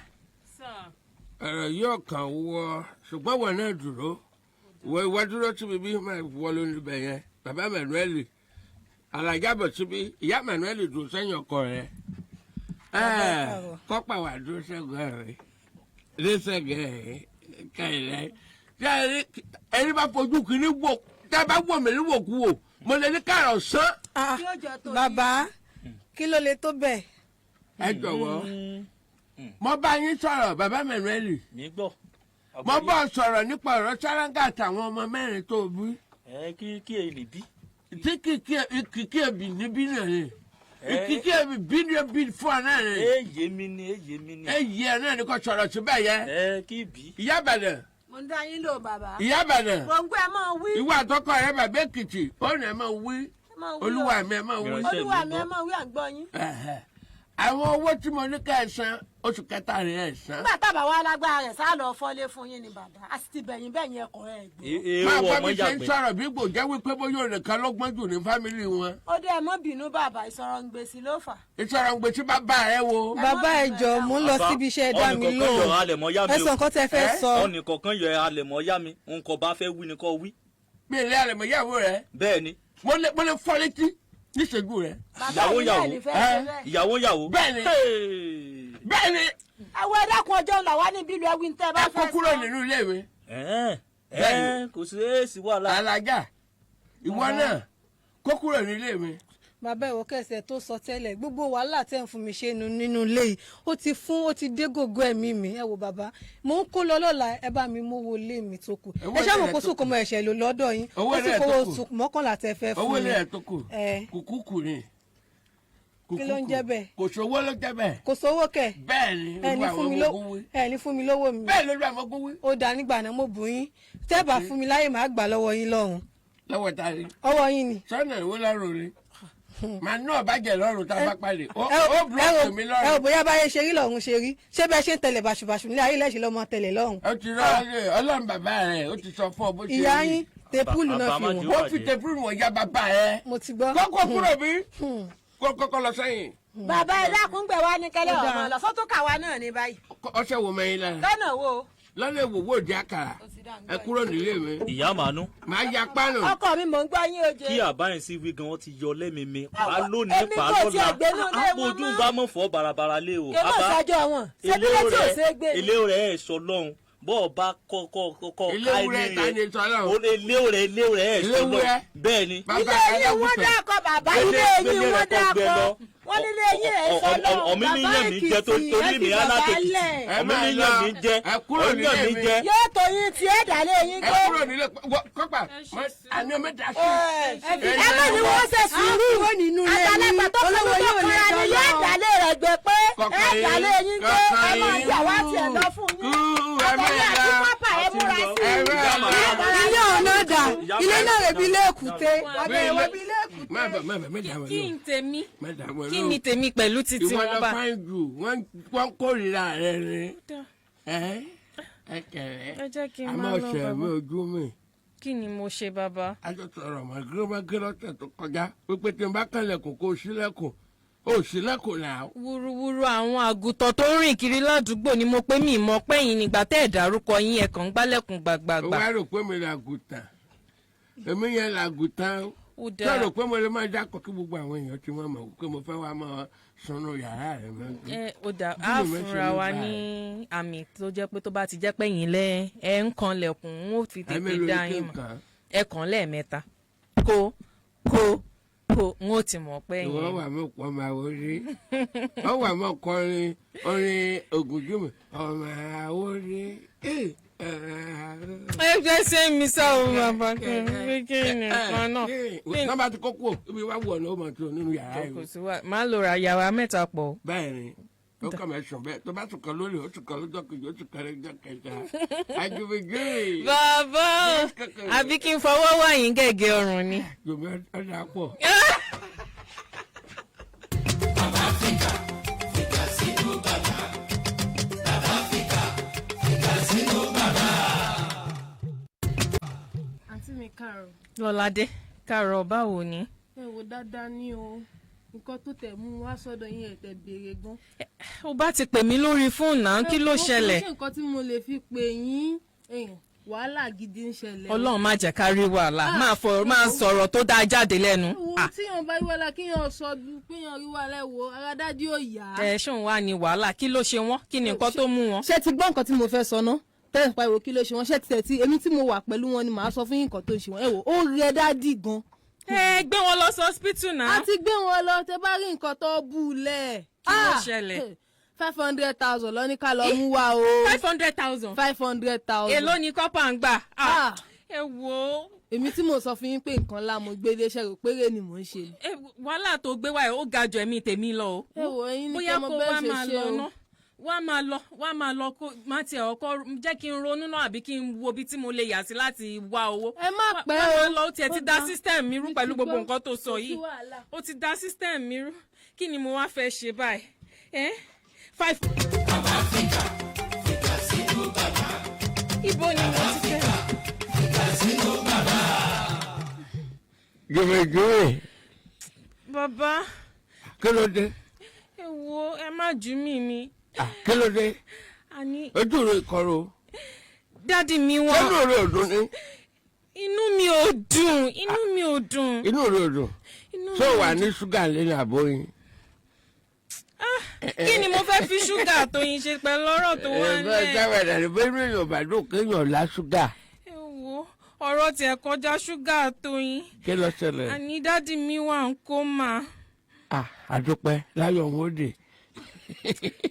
ọ̀rọ̀ yóò kàn wọ, ṣùgbọ́n wọn náà dúró, wọ ìwọ dúró tí bíbí máa wọ lórí ibẹ̀ yẹn. Bàbá Mẹ̀lúẹ̀lì. Alájà bọ̀ síbí, ìyá Manuel dùn sẹ́yìn ọkọ rẹ̀. Bàbá. Kọ́pà wà dúró sẹ́gbẹ̀ẹ́ rẹ̀ lẹ́sẹ̀gẹ̀ rẹ̀ kẹ̀lẹ́. Ṣé ẹni bá fojú kìíní wò, tẹ́ bá wò mí ní wòkú wò, mo lè ní kàrọ̀ sán. Ah, bàbá, kí ló lè tó bẹ́ẹ̀? Ẹ jọ̀wọ́, mo bá yín sọ̀rọ̀, bàbá Manuel. Mi gbọ́. Mo bá ọ sọ̀rọ̀ nípa ọ̀rọ̀ sáráńgà àtàwọn ọmọ mẹ́rin tó bí. Ẹ kí èyí lè bí. Tí kìkì ẹbí níbí náà ni kìkì ẹbí bí ní ẹbí fún ọ náà ni. Ẹ yé mi ni, ẹ yé mi ni. Ẹ yí ẹ náà ni kò sọ̀rọ̀ síbẹ̀ yẹn. Ẹ kí bí. Ìyá Ìbàdàn. Mo ń dá yín lò, bàbá. Ìyá Ìbàdàn. Mo ń gbọ́, ẹ máa wí. Ìwọ àtọkọ rẹ, bàbá Èkìtì, ó ní ẹ máa wí. Ẹ máa wí o. Olúwa mi, ẹ máa wí. Olúwa mi, ẹ máa wí, à ń gbọ́ yín. Ẹ̀hẹ̀. Àwọn owó tí mo ní ká ẹ san oṣù kẹta rẹ, ẹ san. Nígbà tábà wà lágbára rẹ̀ sá lọ fọ́lé fún yín ni, bàbá, a sì ti bẹ̀yìn bẹ̀yìn ẹ̀kọ́ ẹ̀ gbọ́. Máa bá mi ṣe ń sọ̀rọ̀ bí gbò jẹ́ wípé bóyá òun nìkan ló gbọ́n jù ní family wọn. Ó dé, ẹ mọ́ bínú bàbá, ìsọ̀rọ̀ ń gbèsè ló fà. Ìsọ̀rọ̀ ń gbèsè bàbá rẹ wo. Bàbá, ẹ jọ̀ọ́, mò ń lọ síbi iṣẹ́, ẹ dá mi lóhùn. Ẹ sọ nǹkan tẹ́ fẹ́ sọ. Ọ̀nìkọ̀ọ̀kan yọ alẹ̀mọ́ yá mi, nǹkan bá fẹ́ wí ni kò wí. Mi ì lé àlẹ̀mọ́ yàwó rẹ. Bẹ́ẹ̀ ni. Mo lè fọ́ létí níṣẹ́jú rẹ. Ìyàwó yàwó, ìyàwó yàwó. Bẹ́ẹ̀ni, bẹ́ẹ̀ni. Àwọn ẹ̀dákun, ọjọ́ ńlá wa níbí ìlú ẹwí ń tẹ́ bá Ẹ kó fẹ́ kúrò nínú ilé mi. Ẹ kò sí èsì wàhálà. Alájà, ìwọ náà kó kúrò nínú ilé mi. Bàbá, ìwọ kẹsẹ̀ tó sọ tẹ́lẹ̀, gbogbo wàhálà tẹ́ ń fún mi ṣe nínú ilé yìí, ó ti fún, ó ti dé gògó ẹ̀mí mi. Ẹ wo bàbá, mò ń kó lọ lọ́la, ẹ bá mi mówó ilé mi tó kù. Owó Ẹ ṣáà ilé mọ̀ rẹ̀ kó tó sùn kó mọ ẹ̀ṣẹ̀ lò lọ́dọ̀ yín. Owó Ó ilé sì rẹ̀ tó kówó kù. oṣù 11 tẹ́ fẹ́ Owó fún ilé mi. rẹ̀ tó kù. Ẹ Kùkúkù ni. Kí ló ń jẹ́ bẹ́ẹ̀? Kò sówó ló jẹ́ bẹ́ẹ̀. Kò sówó kẹ̀? Bẹ́ẹ̀ni. Ẹ ní Olúwa fún mi àwọn ló ọmọ ogun wí. Ẹ ní fún mi lówó mi. Bẹ́ẹ̀ lórí àwọn ogun wí. Ó dáa, nígbà náà mo bù yín, tẹ́ bá fún mi láyè, màá gbà lọ́wọ́ yín lọ́hùn. Lọ́wọ́ ta ni? Ọwọ́ yín ni. Sọ́nà ìwé lọ́rùn ni. Màá ná ọ̀bàjẹ́ lọ́rùn tá a bá palẹ̀. Ó Ẹ búlọ́ọ̀kì mi ẹ ò lọ́rùn. bóyá báyé ṣe rí lọ́hùn ṣe rí, ṣé bẹ́ẹ̀ ṣe ń tẹ̀lé bàṣubàṣu nílé ayé lẹ́ṣẹ̀ lọ́mọ tẹ̀lé lọ́hùn. Ó ti rọ́ Ọlọ́run, bàbá rẹ̀ ó ti sọ fún ọ bó ṣe rí. Ìyá yín tepúlù náà fi wọ́n. Wọ́n fi tepúlù wọ̀n ya bàbá rẹ̀. Mo ti gbọ́. Kọ́kọ́ kúrò bí. Kó kọ́kọ́ lọ sẹ́yìn. Bàbá, ẹ̀dákun, gbẹ̀ wá ní kẹlẹ́ Ó dáa. ọmọ lọ sọ́tún kàwa náà ní báyìí. Ọṣẹ wo mẹ́yìn lára? Lọ́nà wo? Lọ́nà ìwòwò òdi àkàrà. Ẹ kúrò nílé mi. Ìyá màánú. Màá ya pánù. Ọkọ mi, mò ń gbọ́ yín oje. Kí àbáyìn sí wí gan, wọn ti yọ lẹ́mìí mi pa lónìí Èmi pa kò tiẹ̀ lọ́la. gbénú ilé Àpò wọn ojú mọ́. bá mọ̀ fọ́ barabara lé o. Kí ló ṣàjọ wọn? Ṣebí létí ò ṣeé gbé ni? Ilé rẹ̀ ẹ̀ sọ lọ́hùn bọ́ ọ bá kọ́ kọ́ kọ́ Ilé wúrẹ́ ta ni sọ lọ́hùn? Ilé rẹ̀, ilé rẹ̀ ẹ̀ sọ Ilé lọ́hùn. wúrẹ́? Bẹ́ẹ̀ ni. Bàbá Ilé yín wọ́n dákọ̀, bàbá, ilé yín wọ́n dákọ̀. Wọ́n nílé yín ẹ̀ sọ lọ́hùn. Ọ̀mí mi yàn mí jẹ tó torí mi alátẹ̀kìtì. Ẹ Ọ̀mí máa mi lọ. yàn mí jẹ. Ẹ kúrò Ọ̀mí yàn nílé mí mi. jẹ. Yóò tó yín tí ẹ̀ dálé yín Ẹ gbé. kúrò nílé kọ́pà. Àní ọmọ dá sí. Ẹ má ní wọ́n ṣe sùúrù. Kúrò nínú ilé yín. Àgbàlagbà tó kọ́ Olówó ló yóò lè kọ́ra ni jọ yóò lọ. dálé rẹ̀ gbé pé ẹ Kọ̀ọ̀kan yín, dálé yín gbé, ẹ máa kọ̀ọ̀kan yà wá yín. tiẹ̀ lọ fún yín. Kú, ẹ Àtẹ̀yìn máa àti lọ. pápá, ẹ múra sí Ẹ i. máa lọ. Ilé ọ̀nà dà, ilé náà rẹ̀ bí ilé èkúté, abẹ́ ẹ̀wọ̀ bí ilé èkúté. Má bọ̀, má bọ̀, má dà wọ́n Kí lóhùn. n tèmi? Má dà wọ́n Kí lóhùn. ni tèmi pẹ̀lú títí Ìwọ wọn lọ bá? fáìn jù, wọ́n kórìíra rẹ ni. Ẹ ẹ kẹrẹ. Ẹ jẹ́ kí n Àmọ́ máa lọ, ọ̀sẹ̀ mi bàbá. ojú mi. Kí ni mo ṣe, bàbá? A jọ sọ̀rọ̀ mọ́ gírómọ́gírọ́ tó kọjá wípé tí n bá kànlẹ̀kùn kó o sílẹ̀kùn, o sílẹ̀kùn náà. Wúruwúru àwọn àgùntàn tó ń rìn kiri ládùúgbò ni mo pé mi mọ̀ pé yín nígbà tẹ́ ẹ̀ dárúkọ yín, ẹ̀ kàn ń gbálẹ̀kùn Ó gbàgbàgbà. wá rò pé mi làgùtàn, èmi yẹn làgùtàn. Ó dáa. Tó rò pé mo lè máa dákọ̀ kí gbogbo àwọn èèyàn tí wọ́n mọ̀ pé mo fẹ́ wá máa sunu yàrá rẹ̀ mọ́. Ẹ ó dáa, Bí á mo ṣe fúnra ń wa bá ní àmì tó jẹ́ pé tó bá ti jẹ́ pé yín lẹ́ ẹ ń kanlẹ̀kùn, n ó fi Ẹ tètè mélòó dá ni kí yín n mọ̀. kàn? Ẹ kàn lẹ́ẹ̀mẹ́ta, kó kó kó, n ó ti mọ̀ pé Ìwọ yín. wà mí pọ̀ máa wọ rí, ọ wà mí kọrin orin Ògùnjúmọ̀ ọmọ àwọ̀ rí. Ẹ jẹ́ ṣé mi sá o, bàbá, kí ni nǹkan náà? Nọ́mbà ti kókó ibi wá wù ọ̀nà ó máa tó nínú yàrá Kò yìí. sí wa máa lò ra yàrá mẹ́ta pọ̀. Bẹ́ẹ̀ ni, ó kàn máa sùn bẹ́ẹ̀, tó bá sùn kan lónìí, ó sùn kan lọ́jọ́ kejì, ó sùn kan lọ́jọ́ kẹta. Àjùmíjì. Bàbá o, àbí kí n fọwọ́ wá yín gẹ́gẹ́ ọrùn ni. Jùmí ọ̀dà pọ̀. Àǹtí mi, káàárọ̀. Lọ́ládé, káàárọ̀, báwo ni? Ẹ wo dáadáa ní o, nǹkan tó tẹ̀ mú wá sọ́dọ̀ yín, ẹ̀ tẹ̀ béèrè gan. Ó bá ti pè mí lórí fóònù náà, kí ló Ẹ wo, ṣẹlẹ̀? kò sí nǹkan tí mo lè fi pè yín. Wàhálà gidi ń ṣẹlẹ̀ o. Ọlọ́run má jẹ́ ká rí wàhálà. Ah, Máa fọ máa sọ̀rọ̀ tó dáa jáde lẹ́nu. Wo Ah, tíyan bá rí wàhálà kíyan sọ bí péyan rí wàhálà, ẹ wo ara dádì ò yá. Ẹ ṣóun wá ní wàhálà? Kí ló ṣe wọ́n? Kí ni nǹkan tó mú wọn? Ṣé ti gbọ́ nǹkan tí mo fẹ́ sọ ná? Tẹ́lẹ̀ pariwo, kí ló ṣe wọ́n? Ṣé tiẹ̀ tí èmi tí mo wà pẹ̀lú wọn ni màá sọ fún yín nǹkan tó ń ṣe wọ́n. Ẹ wò ó, rẹ dádì gan. Ẹ gbé wọn lọ sí hospital náà. A ti gbé wọn lọ. Tẹ bá rí nǹkan tó bú u lẹ̀. Kí ló ṣẹlẹ̀? 500,000 lọ ní ká lọ mú wa o. 500,000? 500,000. Èló ni kọ́pà ń gbà? Ah, ẹ wo. Èmi tí mo sọ fún yín pé nǹkan ńlá mo gbé dé, ṣe rò péré ni mò ń ṣe ni. Ẹ, wàhálà tó gbé wáyé ó ga jù ẹ̀mí tèmi lọ o. Ẹ wò, ẹ̀yin ní Bóyá kẹ́ mọ kó bẹ́ẹ̀ wá ṣe máa ṣe lọ o. ná, wá máa lọ, wá máa lọ, kó má tiẹ̀ ọkọ jẹ́ kí n ronú náà àbí kí n wo ibi tí mo lè yà sí láti wá owó. Ẹ má pẹ́ Wá o. máa lọ, ó tiẹ̀ ti Ó da dáa. system mi rú Mo pẹ̀lú ti gbogbo gbọ́. nǹkan tó sọ Kò sí yìí. wàhálà. Ó ti da system mi rú. Kí ni mo wá fẹ́ ṣe báyìí? Ẹ́ five. Ibo ni mo ti fẹ́? Jùmìjùmì. Bàbá. Kí ló dé? Ẹ wo, ẹ má jù mí mi. Ah, kí ló dé? Àní Ojú rẹ ìkọrò. Daddy mi wọ́n. Sẹ́nu rẹ ò dùn ni? Inú mi ò dùn, inú mi ò dùn. Inú rẹ ò dùn? Inú Ṣé mi o ò wà dùn. ní ṣúgà lẹ́nu àbóyin? Kí ni mo fẹ́ fi ṣúgà tó yin ṣe pẹ̀lú ọ̀rọ̀ tó wà Ẹ bẹ́ẹ̀ nílẹ̀? sábà dàbí pé inú èèyàn bá dùn kéèyàn lá ṣúgà. Ẹ wo, ọ̀rọ̀ tiẹ̀ kọjá ṣúgà tó yin. Kí ló ṣẹlẹ̀? Àní daddy mi wà ń kómà. Ah, àdúpẹ́, láyọ̀ ń wò dé.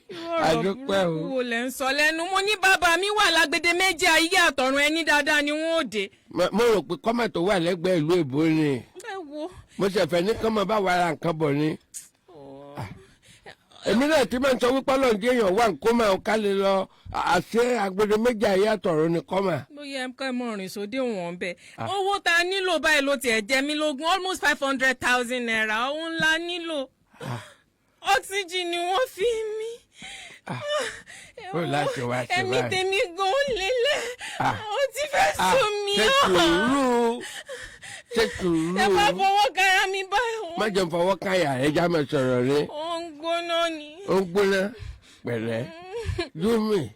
Irú ọ̀rọ̀ Àdúpẹ́ o. burúkú wo lẹ̀ ń sọ lẹ́nu? Mo ní bàbá mi wà lágbede méjì ayé àtọ̀run, ẹni dáadáa ni wọ́n ò dé. Mo rò pé kọ́mà tó wà lẹ́gbẹ̀ẹ́ ìlú èbó ni. Ẹ wo. Mo ṣẹ̀fẹ̀ ní kọ́mọ bá wa ra nǹkan bọ̀ ni. Èmi náà ti máa ń sọ wípé Ọlọ́run jẹ́ èèyàn wà ń kọ́mà ká lè lọ àṣẹ agbede méjì ayé àtọ̀run ni kọ́mà. Bóyá ẹ kọ́ ẹ mọ̀ rìn sóde wọ̀n bẹ́ẹ̀. Ah. Owó tá a nílò báyìí ló tiẹ̀ jẹ mí lógún, almost ₦500,000 òun la nílò. Oxygen ni wọ́n fi mí. Ó láti wá ṣe Ẹ̀mí báyìí. tèmi gan lélẹ̀. Ah. Ó ti fẹ́ Ah, sùn mí. ṣe sùúrù, ṣe sùúrù. Ẹ bá fọwọ́ kára mi báyìí. Má jẹun, fọwọ́ káyà ẹ já máa sọ̀rọ̀ ni. Ó ń gbóná ni. Ó ń gbóná. Pẹ̀lẹ́ júmi,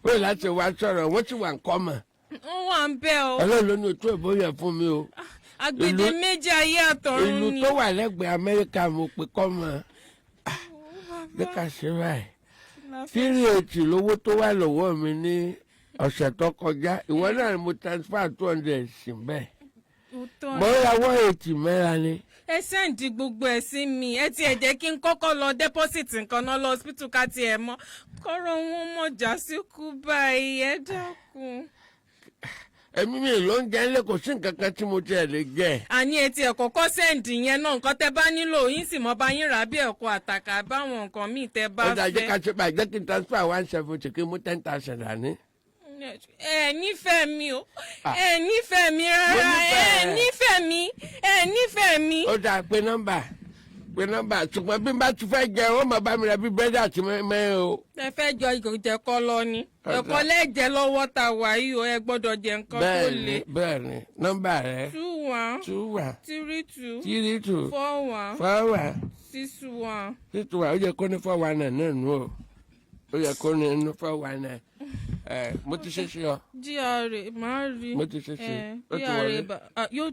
ó láti wá sọ̀rọ̀, wọ́n ti wà ń kọ́ mọ̀. Ó wà ń bẹ́ o. Ọlọ́run ló ní ojú ìbò yẹn fún mi o. Agbede méjì ayé àtọ̀run Ìlú ni. tó wà lẹ́gbẹ̀ẹ́ Amẹ́ríkà mo pe kọ́ mọ̀ ní ká ṣe báyìí. 380 lówó tó wà lọ́wọ́ mi ní ọ̀sẹ̀ tó kọjá. Ìwọ náà ni mo transfer 200 sí bẹ́ẹ̀. Òótọ́ Mo ni. ra 180 mẹ́ra ni. Ẹ send gbogbo ẹ̀ sí mi. Ẹ tiẹ̀ jẹ́ kí n kọ́kọ́ lọ deposit nǹkan náà lọ hospital ká tiẹ̀ mọ́ kọ́rọ̀ wọn mọ̀ já sí kú báyìí. Ẹ dákun. Èmi mi ló ń jẹ ńlẹ̀, kò sí nǹkan kan tí mo tiẹ̀ lè jẹ. Àní ẹ tiẹ̀ kọ́kọ́ send yẹn náà. Nǹkan tẹ bá nílò yín sì mọ́ bá yín rà, bí ẹ̀kọ́ àtàkà báwọn nǹkan míì tẹ bá Ó dáa, jẹ́ ká fẹ́. ṣe báyìí, jẹ́ kí n transfer 170, kí n mú 10,000 dání. Ẹ nífẹ̀ẹ́ mi o. Ah. Ẹ nífẹ̀ẹ́ mi rárá. Mo nífẹ̀ẹ́ Ẹ rẹ. nífẹ̀ẹ́ mi, ẹ nífẹ̀ẹ́ mi. Ó dáa, pé nọ́mbà, pé nọ́mbà, ṣùgbọ́n bí n bá ti fẹ́ jẹ, wọ́n máa bá mi ra bí búrẹ́dì àti mẹ́rin o. Ẹ fẹ́ jọ ìjẹ̀kọ́ lọ ni. Ọ̀dà. Ẹ̀kọ́ lẹ́jẹ̀ lọ́wọ́ ta wà yìí o, ẹ gbọ́dọ̀ jẹ nǹkan tó Bẹ́ẹ̀ le. ni, bẹ́ẹ̀ ni. Nọ́mbà rẹ? 21. 21. 32. 32. 41. 41. 61. 61. Ó yẹ kó ní 419 náà nù o, ó yẹ kó ní ní 419. Ẹ mo ti ṣe ṣe ọ. GRA máa rí. Mo ti ṣe ṣe. Ẹ, Ó ti GRA wọlé. Ah, yóò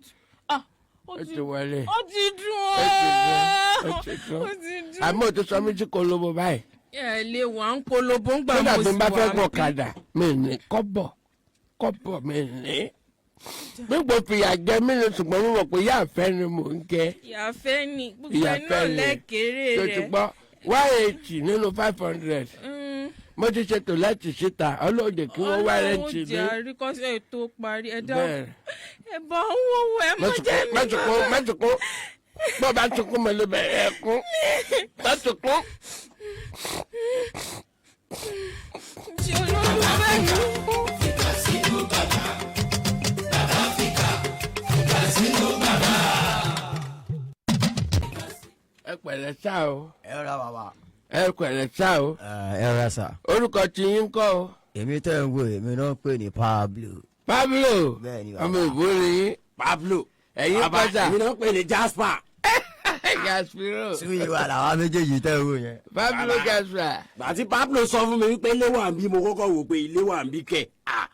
ah, ó Ó ti wọlé. Ó ti dùn. Ó ti dùn, ó ti dùn. Ó ti dùn. Àmọ́ o ti sọ mí tí kò lóbo báyìí. Ẹ lè wà ń polówó ń gbà Kódà mo bí sì n bá fẹ́ wà gun ọ̀kadà mi ní kọ́bọ̀ kọ́bọ̀ mi ní. Gbogbo fìyà jẹ mí ni, ṣùgbọ́n mo mọ̀ pé ìyá àfẹ́ ni mò ń jẹ. Ìyàfẹ́ ni gbogbo ẹ Ìyàfẹ́ náà ni. lẹ́kẹ̀rẹ́ Tó ti rẹ̀. gbọ́, 180 nínú 500. Mo ti ṣètò láti síta, ọlọ́ọ̀dẹ̀ kí wọ́n wá rent Ọlọ́run mi. jẹ́ àríkọ́sẹ́ ètò parí. Ẹ dá Bẹ́ẹ̀. ẹ bá ń wọ́wọ́, ẹ má jẹ́ mi. Mẹ́tùkún, mẹ́tùkún, bó bá tukún mo lè bẹ̀rẹ̀ ẹkún, mẹ́tùkún. Ṣe olólùfẹ́ mi. Ẹ pẹ̀lẹ́ sá o. Ẹ rà bàbá. Ẹ pẹ̀lẹ́ sá o. Ẹ rà sà. Orúkọ tí yín kọ́ o? Èmi tẹ́ ń wo, èmi náà ń pè ní Pablo. Pablo. Bẹ́ẹ̀ ni bàbá. Ọmọ ìbò ni yín. Pablo. Ẹ̀yin Bàbá, kọ́sà. èmi náà ń pè ní Jasper. Gaspiro. Súyì wà làwa méjèèjì tẹ́ ń wò yẹn. Pablo Jasper. Àti Pablo sọ fún mi wípé ilé wà ń bí, mo kọ́kọ́ wò pé ilé wà ń bí kẹ̀. Ah,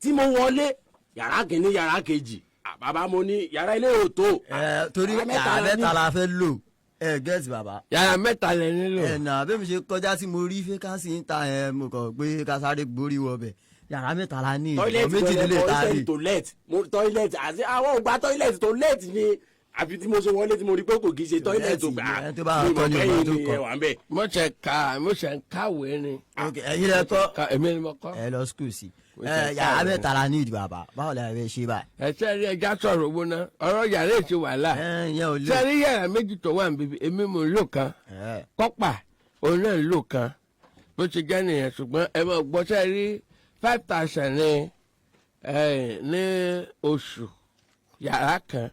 Tí mo wọlé, yàrá kìíní, yàrá kejì. Ah, bàbá, mo ní yàrá ilé ò tó. Ẹ torí yàrá mẹ́ta la fẹ́ lò, ẹ gẹ́tì bàbá. Yàrá mẹ́ta lẹ nílò. Ẹ nà bẹ́ẹ̀ mi ṣe kọjá tí mo rí vacancy ń ta ẹ, mo kàn pé ká sáré gborí wọbẹ̀. Yàrá mẹ́ta la ní, ìbọn Toilet méjì nílé ta rí. Toilet, mo toilet àti àwọn ògbà toilet, toilet ni. Àfi tí mo ṣe wọlé tí mo rí pé kò kì í ṣe toilet tó gbà. Ẹni tó bá kọ́ ni ọmọ tó kọ́. Wà ń bẹ̀. Mo ṣe ka, mo ṣe ń kàwé ni. Ok, ẹ̀yin lẹ kọ́. Èmi ni mo kọ́. Ẹ lọ school sí. Mo ṣe Ẹ yàrá kàwé. mẹ́ta la ní ìdí bàbá, báwo la fẹ́ ṣe báyìí? Ẹ sẹ́rí, ẹja sọ̀rọ̀ owó náà, ọ̀rọ̀ yàrá èsì wàhálà. Ìyẹn ò lè. Sẹ́rí, yàrá méjì tó wà níbí, èmi mò ń lò kan, kọ́pà òun náà ń lò kan, bó ṣe jẹ́ nìyẹn. Ṣùgbọ́n ẹ máa gbọ́, sẹ́rí, 5,000 ní ní oṣù yàrá kan,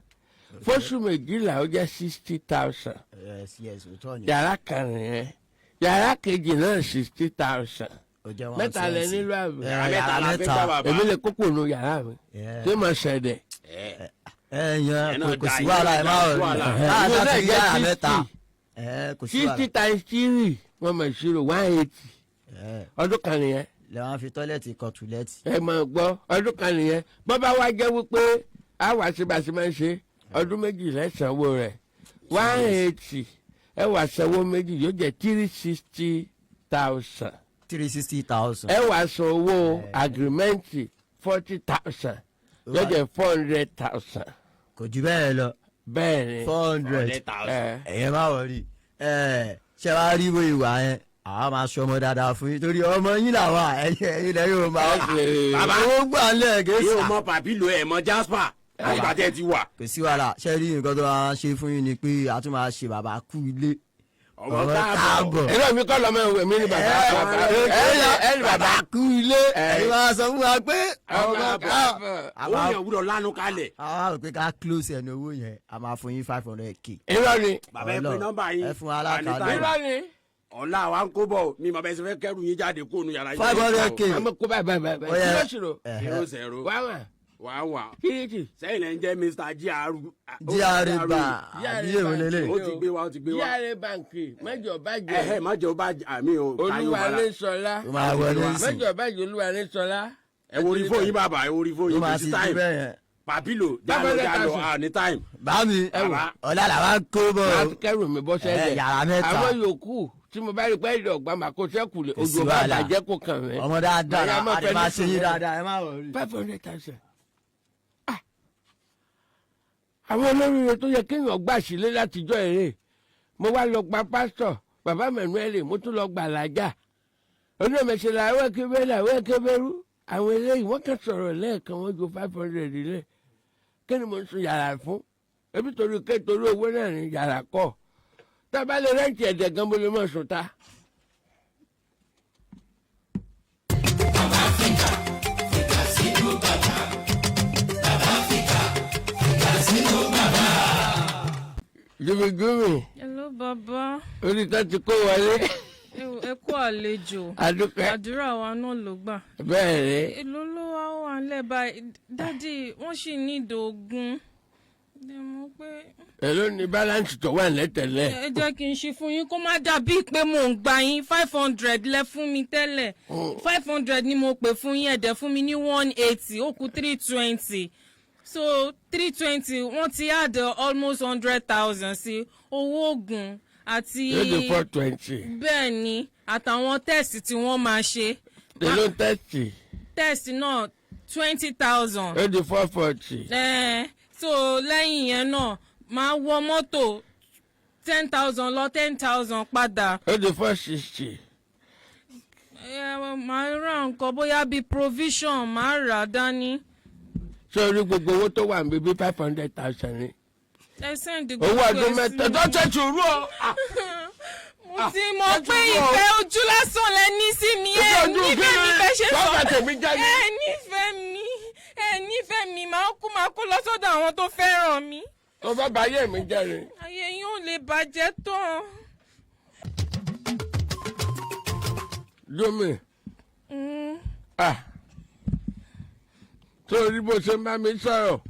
fóṣù 12 ó jẹ́ 60,000. Yes, òótọ́ ni. Yàrá kan nìyẹn, yàrá kejì náà 60,000. Ó jẹ́ one Mẹ́ta lẹ twenty. nílò àbí? Yàrá mẹ́ta la fẹ́ gbà, bàbá. Èmi lè kókò nu yàrá mi tí mo ṣẹ̀dẹ̀. Ẹ yan kò sí wàhálà, ẹ má rọ Ìwọ ẹ náà láti jẹ́ yàrá mẹ́ta, ẹ kò sí 60 wàhálà. times three, wọ́n mọ̀ ìṣirò, 180, ọdún kan nìyẹn. Lẹ wọ́n fi toilet kan toilet. Ẹ máa gbọ́, ọdún kan nìyẹn. Bọ́ bá wá jẹ́ wípé a wà sí bá a ṣe máa ń ṣe, ọdún 2 lẹ́sànwó rẹ̀, 180, ẹ wà sanwó méjì, yóò jẹ́ 360,000. 360,000. Ẹ wà san owó agreement 40,000, yóò jẹ́ 400,000. Kò jù bẹ́ẹ̀ lọ. Bẹ́ẹ̀ ni. 400. Ẹ̀yẹ má wọrí, ẹ ṣe wá rí bó ìwà yẹn, àwa máa sọ ọmọ dáadáa fún yín torí ọmọ yín làwa, ẹ̀yin lẹ́yìn ò máa Bàbá, owó gbà lẹ̀ gẹ̀ẹ́sì. Yóò mọ pàbílò ẹ̀ mọ Jasper àgbà tẹ́ ti wà. Kò sí wàhálà. Ṣe rí nǹkan tó máa ṣe fún yín ni pé a tún máa ṣe bàbá kú ilé. Ọmọ káàbọ̀. Ẹ̀rọ mi kọ́ lọ́mọ ẹ̀wẹ̀ mi ni bàbá bàbá ẹ̀ ní bàbá kú ilé, ẹ̀yin máa sọ fún wa pé ọmọ káàbọ̀. Owó yẹn wúlò lánàá kalẹ̀. Àwa rò pé ká close ẹnu owó yẹn, a máa fún yín 500K. Irọ́ ni. Bàbá, ẹ pé nọ́mbà yín. Ẹ fún alákàlẹ̀. Irọ́ ni. Ọ̀la wa ń kó bọ̀ mi, màbá ẹsẹ̀ fẹ́ kẹ́rù yín jáde kó nu yàrá yín. 500K. Àmọ́ kó báyìí báyìí báyìí. Ó yẹ. 0 0. 0 0. 1 1. 1 1. Kíríkì. Sẹ́yìn lẹ́ ń jẹ́ Mr. GR. GR Bank, àbí èwo lélẹ̀? Ó ti gbé wa, ó ti gbé wa. GRA Bank, mẹ́jọ bàjẹ́. Ẹ̀hẹ́, mọ́jọ bá àmì o. Olúwanísọlá. Ó máa wọlé sí. Mẹ́jọ bàjẹ́, Olúwanísọlá. Ẹ wo orí fóònù yín, bàbá, ẹ wo orí fóònù Ó yín. máa Kò sí ti dé time. bẹ́ẹ̀ yẹn. Pàpílò, jálọ jálọ, à ní time. Bámi, ọ̀la làwa ń kó bọ̀. Máa fi kẹ́rù mi bọ́ sẹ́lẹ̀. Ẹ, yàrá mẹ́ta. Àwọn yòókù tí mo bá rí pé ẹ̀dọ̀ ọ̀gbà máa kó sẹ́kù lé Kò sí ojú ọba wàhálà. bàjẹ́ kò kàn mí. Ọmọ dáadáa Màá yá máa a lè fẹ́ máa ní ṣe yín sùúrù. dáadáa, ẹ má wọrí. 500,000. Àwọn olóríire tó yẹ kéèyàn gbà sílé látijọ́ èrè, mo wá lọ gba pásítọ̀ bàbá Manuel, mo tún lọ gbà lájà onímọ̀ọ́sẹ̀ àwọn akébẹ́rẹ́, àwọn akébẹ́rú, àwọn eléyìí wọ́n kàn sọ̀rọ̀ lẹ́ẹ̀kan, wọ́n ju 500 lẹ̀. Kí ni mo ń sun yàrá fún? Ebi torí ké torí owó náà ní yàrá kọ́, tá a bá lè rent ẹ̀dẹ̀ gan, mo lè mọ̀ sùn ta. Sínú bàbá, bàbá fìkà fìkà sínú bàbá. Jùmíjùmí. Hello, bàbá. Orí tó ti kó wọlé. Ẹ kú àlejò. Adúpẹ́. Àdúrà wa náà ló gbà. Bẹ́ẹ̀ ni. Èló ló wá wà nílẹ̀ báyìí? Daddy, wọ́n sì ní ìdògún. Ẹ mọ̀ pé Èló ni balance tó wà lẹ́tẹ̀lẹ̀? Ẹ jẹ́ kí n ṣe fún yín kó má dàbí pé mò ń gba yín. 500 lẹ fún mi tẹ́lẹ̀. 500 ni mo pè fún yín, ẹ̀dẹ̀ fún mi ní 180, ó kù 320. So 320, wọ́n ti add almost 100,000 sí owó oògùn àti. Yóò di 420. Bẹ́ẹ̀ ni, àtàwọn test tí wọ́n máa ṣe. Èló test? Test náà 20,000. Yóò di 440. So lẹ́yìn yẹn náà, máa wọ mọ́tò 10,000 lọ, 10,000 padà. Ó di 460. Máa ra nǹkan bóyá bíi provision, máa rà á dání. Sórí gbogbo owó tó wà níbi 500,000 ni. Ẹ send Owó ọdún 3 tó ṣe sùúrù o. Mo ti mọ̀ pé ìfẹ́ ojú lásán lẹ ní sí mi. Ẹ Ojú nífẹ̀ẹ́ mi kí ni? bẹ́ẹ̀ ṣe sọ. Bàbá tèmi jáde. Ẹ nífẹ̀ẹ́ mi, ẹ nífẹ̀ẹ́ mi, máa kú, máa kú lọ sọ́dọ̀ àwọn tó fẹ́ràn mi. Tó bá bá ayé mi jẹ́ ni. Ayé yín ò lè bàjẹ́ tán. Lómi. Ah, torí bó ṣe ń bá mi sọ̀rọ̀,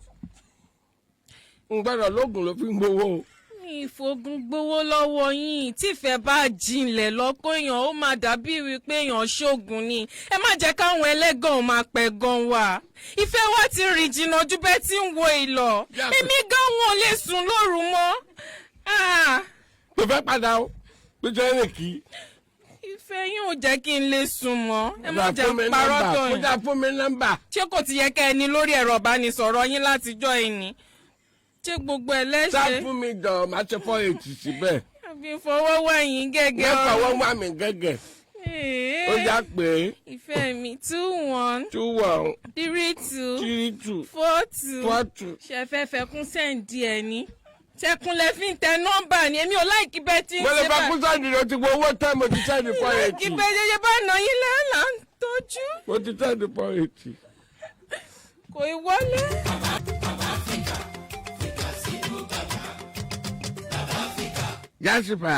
n gbọ́dọ̀ lóògùn ló fi ń gbowó o. Mi Ìfògùn gbowó lọ́wọ́ yín. Tífẹ̀ bá jinlẹ̀ lọ́kọ́ èèyàn, ó máa dàbí wípé èèyàn ṣoògùn ni. Ẹ má jẹ́ káwọn ẹlẹ́gàn máa pẹ̀ gan wa. Ìfẹ́ wa ti rìn jìnnà ju bẹ́ẹ̀ tí ń wo ìlọ. Èmi gan wọn ò lè sùn lóru mọ́. Ah, Mo fẹ́ padà o, nítorí ẹnì kì í. Ìfẹ́ yín ò jẹ́ kí n lè sùn mọ́. Ẹ má jẹ́ parọ́ tó yín. Kódà fún mi nọ́mbà. Ṣé kò ti yẹ kẹ́ ẹ ní lórí ẹ̀rọ ìbánisọ̀rọ̀ yín látijọ́ ìní? Ṣé gbogbo ẹ̀ Sá lẹ́sẹ̀? fún mi jọ, màá ṣe 48 síbẹ̀. Àbí fọwọ́ wẹ̀yìn gẹ́gẹ́? Mẹ́fà wọ́n wà mí gẹ́gẹ́. Ó yá pé. Ìfẹ́ mi, 21 21 32 32 42. 42. Ṣe fẹ́ fẹkún sẹ́ǹdì ẹ̀ ní? Ṣẹkùn lẹ fi ń tẹ nọ́mbà ni. Èmi ò láìkí bẹ́ẹ̀ tí ń Mo lè ṣe bá kú sẹ́ndì lọ ti gbọ́ owó tán, mo ti sẹ́ndì four Láìkí eighty. bẹ́ẹ̀ ṣe bá nà yín lẹ́la ń tọ́jú. Mo ti sẹ́ndì 480. Kò í wọlé. Jásípà.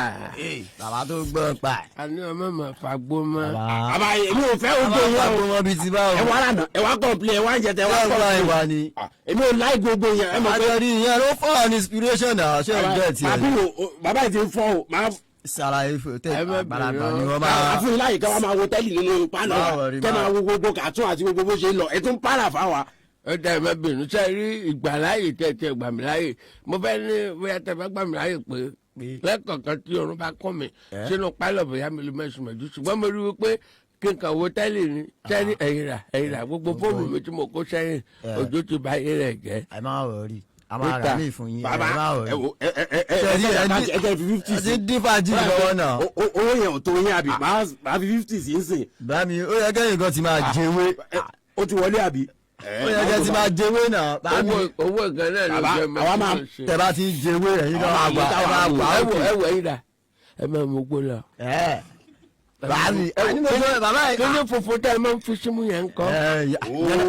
Bàbá tó gbọ́ pa. A ní ọmọ mà fagbó mọ́. Àbá èmi ò fẹ́ ojú Bàbá yẹn o. fagbó mọ́ bíi ti báwo. Ẹ wá lànà, ẹ wá kọ̀ọ̀pìlẹ̀, ẹ wá ń jẹtẹ, ẹ wá Báwo kọ̀ọ̀pìlẹ̀. wà ní. Èmi ò láì gbogbo yẹn. Ẹ mọ̀ pé Àjọ ní ìyẹn ló fọ́ ní inspiration náà, ṣé o jẹ́ tiẹ̀? Bàbá o, bàbá yìí ti ń fọ́ o. Máa Ṣàlàyé fún tẹ Ẹ má àgbàlagbà bínú. ni wọ́n máa. Àfún yín láyè ká wá máa wo tẹ́lì nínú pálọ̀ Má worry, kẹ́ má máa wo gbogbo kàtún àti gbogbo bó ṣe ń lọ. Ẹ tún pààrà fáwa. Ó dá, ẹ má bínú. Ṣe rí ìgbàláyè tẹ̀tẹ̀ gbà mí láyè, mo fẹ́ ní bóyá tẹ bá gbà mí láyè pé lẹ́kọ̀ọ̀kan tí oorun bá kún mi sínú pálọ̀, bóyá mi lè mẹ́sùn mẹ́jú, ṣùgbọ́n mo rí i pé kí n kàn wo tẹ́lì ni tẹ́lì ẹ̀yìn rà ẹ̀yìn rà gbogbo fóònù mi tí mo kó sẹ́yìn, òjò ti ba ayé rẹ̀ jẹ́. Ẹ má worry, a máa rà mí fún yín, ẹ Bàbá má worry. ẹ wo, ẹ ẹ ẹ ẹ Ṣé rí ẹ ẹ ẹ jẹ́ fi 50 ẹ sí. ti dín fàájì lọ́wọ́ náà. Owó yẹn ò tó yín àbí? Máa fi 50 sí ń sìn. Bá mi, ó yẹ kẹ́yìn kan ti máa jẹwé. Ó ti wọlé àbí? Ó yẹ kẹ́ ti máa jẹwé náà. Bá mi Owó owó gan náà ló Bàbá, jẹ́ mọ́ àwa tí máa mo ṣe. tẹ bá ti ń jẹwé, ẹ̀yin náà máa wà, ẹ máa wà. Ẹ wò, ẹ wò, ẹ̀yìn rà, ẹ máa mú gbó lọ. Ẹ bá mi, ẹni mo sọ bàbá yìí. Kí ni funfun tẹ́ ẹ máa ń fi símú yẹn ń kọ́? Ẹ yà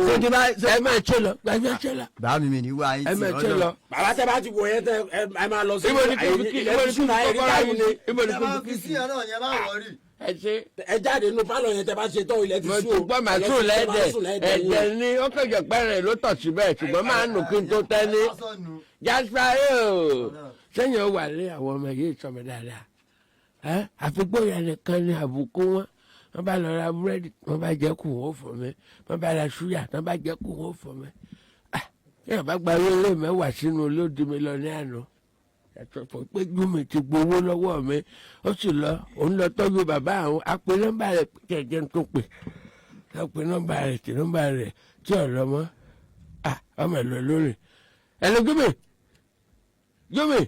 ṣé kí bá Ẹ máa ṣe lọ, ẹ máa ṣe lọ. Bá mi, mi ní wá yín Ẹ tì máa ṣe lọ. Bàbá, tẹ bá ti wọ yẹn tẹ ẹ máa lọ sí. Ibo ni kò fi kí, ibo ni kò fi kọ́kọ́rọ́ yín sí, ibo ni kò fi kí sí? náà yẹn, má worry. Ẹ ṣe. Ẹ jáde nínú pálọ̀ yẹn, tẹ bá ṣe tán, ilẹ̀ ti Mo sú ti o. gbọ́ màá Ẹ lọ sùn sí- tẹ bá lẹ́dẹ̀ sùn lẹ́dẹ̀ yín. ẹ̀jẹ̀ ni ó kẹ̀jẹ̀ pẹ́rẹ̀ ló tọ̀ síbẹ̀, ṣùgbọ́n máa nù kí n tó tẹ́ ní. Jasper yóò sẹ́yìn ó wà lé àwọn ọmọ yìí sọmọ dáadáa. Ẹ́, àfikún yẹn nìkan ni àbùkù wọn. Wọ́n bá lọ ra búrẹ́dì, wọ́n bá jẹ́ kù wọ́n fún mi. Wọ́n bá ra ṣúyà, wọ́n bá jẹ́ kù wọ́n fún mi. Ah, yóò bá gba ilé mẹ́wàá sínú olódi mi lọ ní àná, yàtọ̀ fún pé Júmi ti gbowó lọ́wọ́ mi, ó sì lọ, òun lọ tọ́jú bàbá àwọn. Apẹ nọ́mbà rẹ̀ kẹ̀kẹ́ tó pè, apẹ nọ́mbà rẹ̀ tí nọ́mbà rẹ̀ tí ò lọ mọ́. Ah, ọmọ ẹ̀ lọ lórí ẹ̀ lọ. Júmi, Júmi,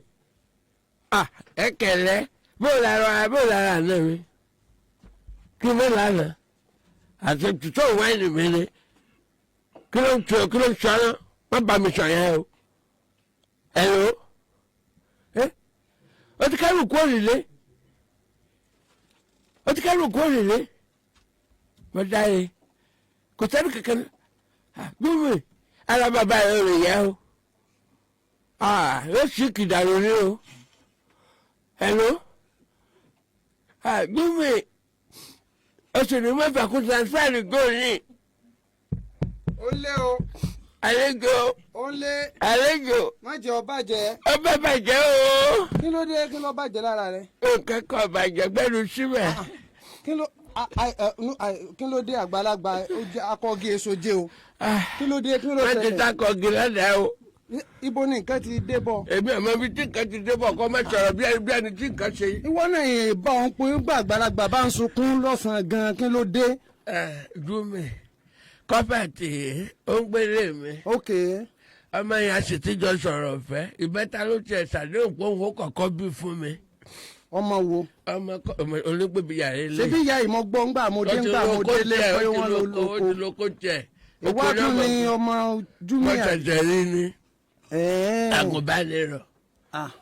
ah, ẹ kẹlẹ, bó lára, bó lára àná mi kí mi lánàá àti tutọ́ wáìnì mi ni. Kí ló ń tọ́, kí ló ń sọ náà? Má bá mi sọ yẹn o. Ẹ lọ ẹ, o ti kẹ́rù kó òrìlé, o ti kẹ́rù kó òrìlé. Mo dáre, kò sẹ́ni kankan gbúmi ara bàbá rẹ̀ ò lè yẹ o. Ah, yóò sì kìdàrú ní o. Hello, ah, gbúmi, oṣù ní mẹ́fà kó transfer ní góòlù ní. Ó lé o. Àlejò. Ó lé. Àlejò. Má jẹ́ ọ bàjẹ́. Ọbẹ̀ bàjẹ́ o. Kí ló dé? Kí ló bàjẹ́ lára rẹ? Nǹkan kan bàjẹ́, gbẹ́nu síbẹ̀. Kí ló kí ló dé? Àgbàlagbà, ó jẹ́ akọ́gí èso jẹ́ o. Kí ló dé? Kí ló Wọ́n ti ṣẹlẹ̀? takọ̀gì lọ́dà o. Ibo ni nǹkan ti dé bọ̀? Èmi ò mọ ibi tí nǹkan ti dé bọ̀, kọ́ má sọ̀rọ̀ bí ẹni tí nǹkan ṣe. Ìwọ náà yẹn bá òun pé gbà àgbàlagbà bá ń sunkún lọ́sàn-án gan, kí ló dé? Ẹ Júmi, kọ́fẹ̀tì ó ń gbélé mi. Ok. Ọmọ yẹn a sì ti jọ sọ̀rọ̀ ọ̀fẹ́. Ìbẹ́ta ló tiẹ̀ ṣàdéhùn pé òun ó kọ̀kọ́ bí fún mi. Ọmọ wo? Ọmọ onígbèbí yàrá ilé. Ṣebí ìyá ìmọ̀ gbọ́ ńgbà mo dé, ńgbà mo délé pé wọ́n lọ Ó ti lóko. lóko tiẹ̀. Ìwọ tún ni ọmọ Júmi? Wọ́n ṣẹ̀ṣẹ̀ rí ni. Agùnbánirọ̀.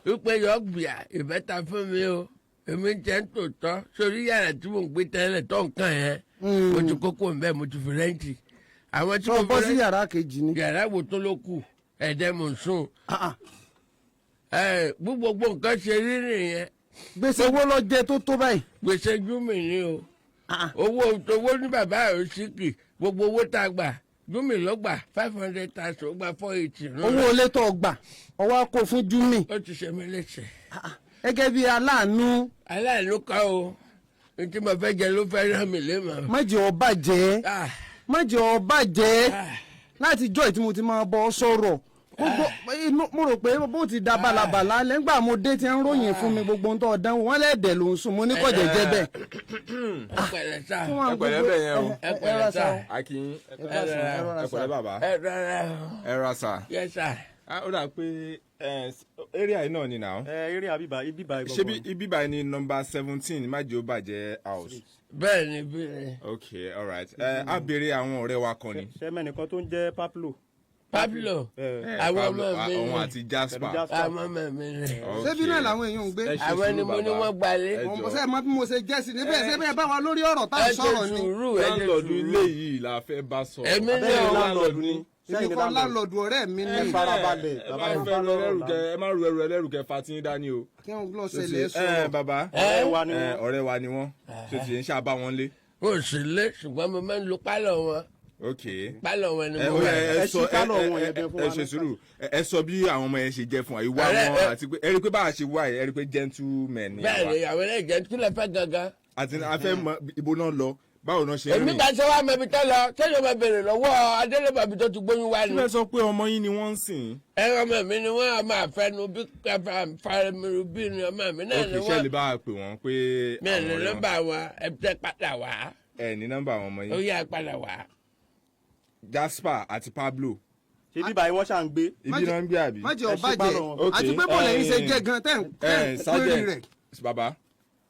Wípé yọ gbìyà ìbẹ́ta fún mi o. Èmi ń jẹ́ ń tòótọ́ sórí yàrá tí mò ń gbé tẹ́lẹ̀ tó nǹkan yẹn. Mo ti kókó ń bẹ́ẹ̀, mo ti fi rent. Àwọn tí Tó mo bọ́ fi sí rent yàrá kejì ni. Yàrá wo tó ló kù, ẹ̀ẹ́dẹ́ mò ń sùn. Ẹ gbogbo nǹkan ṣe rí nìyẹn. Gbèsè wo ló jẹ tó tó báyìí? Gbèsè Júmi ni o. Owó owó ní bàbá rẹ̀ síkì, gbogbo owó tá a gbà. Júmi ló gbà 500,000, ó gba 480. Owó ilé tó gbà, ọwọ́ á kó fún Júmi. Ó ti ṣe mí léṣe. Gẹ́gẹ́ bí aláàánú. Aláàánú kọ́ o, n tí mo fẹ́ jẹ ló fẹ́ rán mi lémọ̀. Má jẹ́ ó bàjẹ́, má jẹ́ ó bàjẹ́. Láti jọ́ tí mo ti máa bọ́ sọ̀rọ̀ gbogbo mo rò pé bó ti da balabala lẹ́ngbà mo dé ti ń ròyìn fún mi gbogbo ohun tó dánwò wọ́n lẹ́ẹ̀dẹ̀ ló ń sùn, mo ní kò jẹ́jẹ́ bẹ́ẹ̀. Ẹ pẹ̀lẹ́ sá. Ẹ pẹ̀lẹ́ bẹ̀ yẹn o. Ẹ pẹ̀lẹ́ sá. Akin, ẹ pẹ̀lẹ́ bàbá. Ẹ rárá. Ẹ ra sà. Yes sir. Ó dà pé area yìí náà ni now. Area bíbá ibíbá. Ṣé ibi báyìí ni number 17 Májèóbàjẹ́ house? Bẹ́ẹ̀ ni, bẹ́ẹ̀. Ok, alright. A béèrè àwọn ọ̀rẹ́ wa kan ni. Ṣé mẹ́nìkan tó ń jẹ́ Pablo? Pablo, àwọn ọmọ mi ni. Òun àti Jasper. Àwọn ọmọ mi ni. Ṣébi náà làwọn èèyàn ń gbé. Àwọn ni mo ní wọ́n gbalé. Mo ṣe mọ bí mo ṣe jẹ́ sí níbẹ̀, ṣé bẹ́ẹ̀ bá wa lórí ọ̀rọ̀ tá à ń sọ̀rọ̀ ni. Láńlọ́ọ̀dù ilé yìí la fẹ́ bá sọ̀rọ̀. Èmi ni o. Láńlọ́ọ̀dù ni. Èmi kọ́ láńlọ́ọ̀dù, ọ̀rẹ́ mi ni. Ẹ farabalẹ̀. Ẹ má fẹ́ ru ẹlẹ́rù kẹ, ẹ má ru ẹrù ẹlẹ́rù kẹ fa tí ń dání o. Kí wọ́n lọ ṣẹlẹ̀ sọ̀rọ̀. Ẹ bàbá, Ọ̀rẹ́ wa ni wọ́n. Ọ̀rẹ́ wa ni wọ́n. Ṣé ti ń ṣàbá wọn lé? Ó sì lé, ṣùgbọ́n mo máa ń lo pálọ̀ wọn. Ok. Pálọ̀ wọn ni Ẹ mo ó wà. yẹ, ẹ sọ ṣí pálọ̀ wọn yẹn gan fún ẹ wa ṣe náà. sùúrù. Ẹ sọ bí àwọn ọmọ yẹn ṣe jẹ́ fún wa, ìwà Ọ̀rẹ́, wọn, àti pé ẹ rí i pé bá a ṣe wá yìí, ẹ rí i pé gentleman ni Bẹ́ẹ̀ ni. àwa. Àwọn ẹlẹ́jẹ̀ kí lè fẹ́ gangan. Àti a fẹ́ mọ ibo náà lọ, báwo náà ṣe ń Èmi rìn. bá ṣe wá mọ ibi tẹ́ lọ, sẹ́yìn ọmọ béèrè lọ́wọ́ adélébàbí tó ti gbóyún wá Kí ni. lẹ sọ pé ọmọ yín ni wọ́n ń sìn? Ẹ ọmọ mi ni wọ́n, ọmọ àfẹnu bí àfẹnu bí ni ọmọ mi náà Ok, ni ṣé wọ́n. lè bá a pè wọ́n pé Mi àwọn ní ọ̀rẹ́ wọn? nọ́mbà wọn, ẹ tẹ́ padà wá. Ẹ ní nọ́mbà àwọn ọmọ Ó yín. yá, padà wá. Jasper àti Pablo. Ṣé bíbá yìí wọ́n ṣà ń gbé? Ibi náà ń gbé àbí? Má jẹ́ ó Ẹ ṣí bàjẹ́. pálọ̀ wọn. Ok, Àti pé bọ́ọ̀lù ẹ̀yin ṣe jẹ́ gan tẹ́ ń péré rẹ̀. Sergeant, bàbá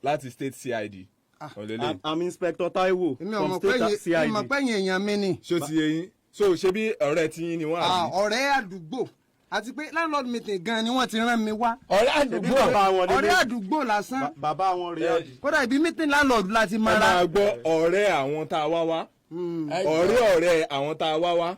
láti state CID. Ọ̀lẹ́lẹ̀. I'm Inspector Taiwo Èmi ò from mọ̀ pé state yín- èmi mọ̀ CID. pé yín èèyàn mi ni. Ṣó ti yé yín? So ṣé bí ọ̀rẹ́ tí yín ni wọ́n Ah, àbí? ọ̀rẹ́ àdúgbò, àti pé landlord meeting gan ni wọ́n ti rán mi wá. Ọ̀rẹ́ Ṣebí àdúgbò. bàbá wọn lélẹ̀. Ọ̀rẹ́ àdúgbò lásán. Bàbá wọn rèé àbí? Kódà ibi meeting landlord láti Ẹ mara. máa gbọ́, ọ̀rẹ́ àwọn tá a wá wá. Ọ̀rẹ́ ọ̀rẹ́ àwọn tá a wá wá.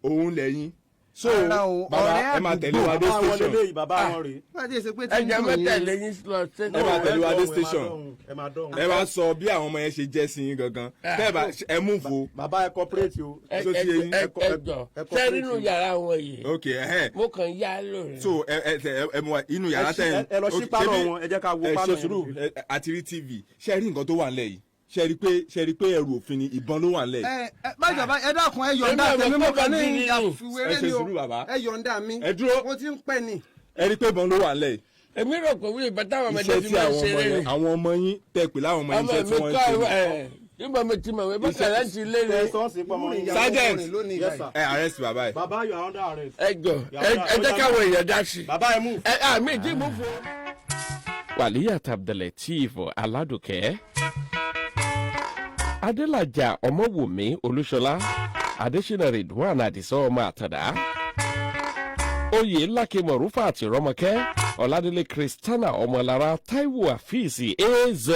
Òun lẹ́yìn. So Rárá o, bàbá, ọ̀rẹ́ ẹ máa tẹ̀lé wa dé Bàbá wọn station. lélẹ̀ yìí, bàbá wọn rèé. Wọ́n ti ṣe pé tí Ẹ ń jẹ́ dùn mẹ́tẹ̀lé yín. yín lọ sí. Ẹ máa tẹ̀lé wa dé station. Ẹ máa dọ̀hún. Ẹ wá sọ bí àwọn ọmọ yẹn ṣe jẹ́ sí yín gangan. Tẹ́ ẹ bá ẹ mú fo. Bàbá, ẹ cooperate o. Ẹ Ṣó ti yé yín? ẹ jọ, Ẹ ṣé cooperate nínú o. yàrá wọn yìí, Ok, ẹhẹ́n. mo kàn yá lórí. So ẹ ẹ ẹ ẹ mú wa inú yàrá Ẹ ṣí- tẹ̀. ẹ lọ ṣí Ok, pálọ̀ ṣebí- wọn, ẹ jẹ́ ká wo ẹ pálọ̀ ṣe yẹn. sùúrù, àti rí TV. Ṣé ẹ rí nǹkan tó wà nílẹ̀ yìí? Ṣé ẹ rí pé ẹrù òfin ni, ìbọn ló wà nílẹ̀ yìí? Ẹ ẹ bájọba, ẹ dákun, ẹ yọ̀ǹda Èmi ò mọ̀ tèmi, mo pé kàn ní bàbá mi ni. àfiwéré Ẹ ṣe ni o. sùúrù, bàbá. Ẹ yọ̀ǹda mi. Ẹ dúró. Mo ti ń pẹ́ ni. Ẹ rí pé ìbọn ló wà nílẹ̀ yìí. Èmi rò pé wíwì bàtà àwọn ọmọdé Iṣẹ́ fi tí máa ń àwọn ọmọ ṣeré yẹn ni. àwọn ọmọ yín tẹ pé láwọn ọmọ yín, Ọmọ iṣẹ́ tí mi wọ́n ń kọ́ ṣe ni. ẹ nígbà mo ti mọ̀ wí bọ́kà láti ilé ni. Ẹ sọ́ọ̀sì pọ̀ mọ́ yín. Sergeant. Lónìí Yes báyìí. sir. Ẹ arrest bàbá yìí. Bàbá, you are under arrest. Ẹ jọ, ẹ jẹ́ káwọn èèyàn dá sí. Bàbá, ẹ mú. Ẹ àmì ìdí mú fún. Wàlíyàt Abdulateef Aládùkẹ́, Adélájà Ọmọwùmí Olúṣọlá, Adésínà Ridwan Àdìsá ọmọ Àtàdá, Oyè Lákè, Mọ̀rúfà àti Rọ́mọkẹ́ Ọ̀làdélé, Kristiana Ọmọlára, Taiwo Àfíìsì, Az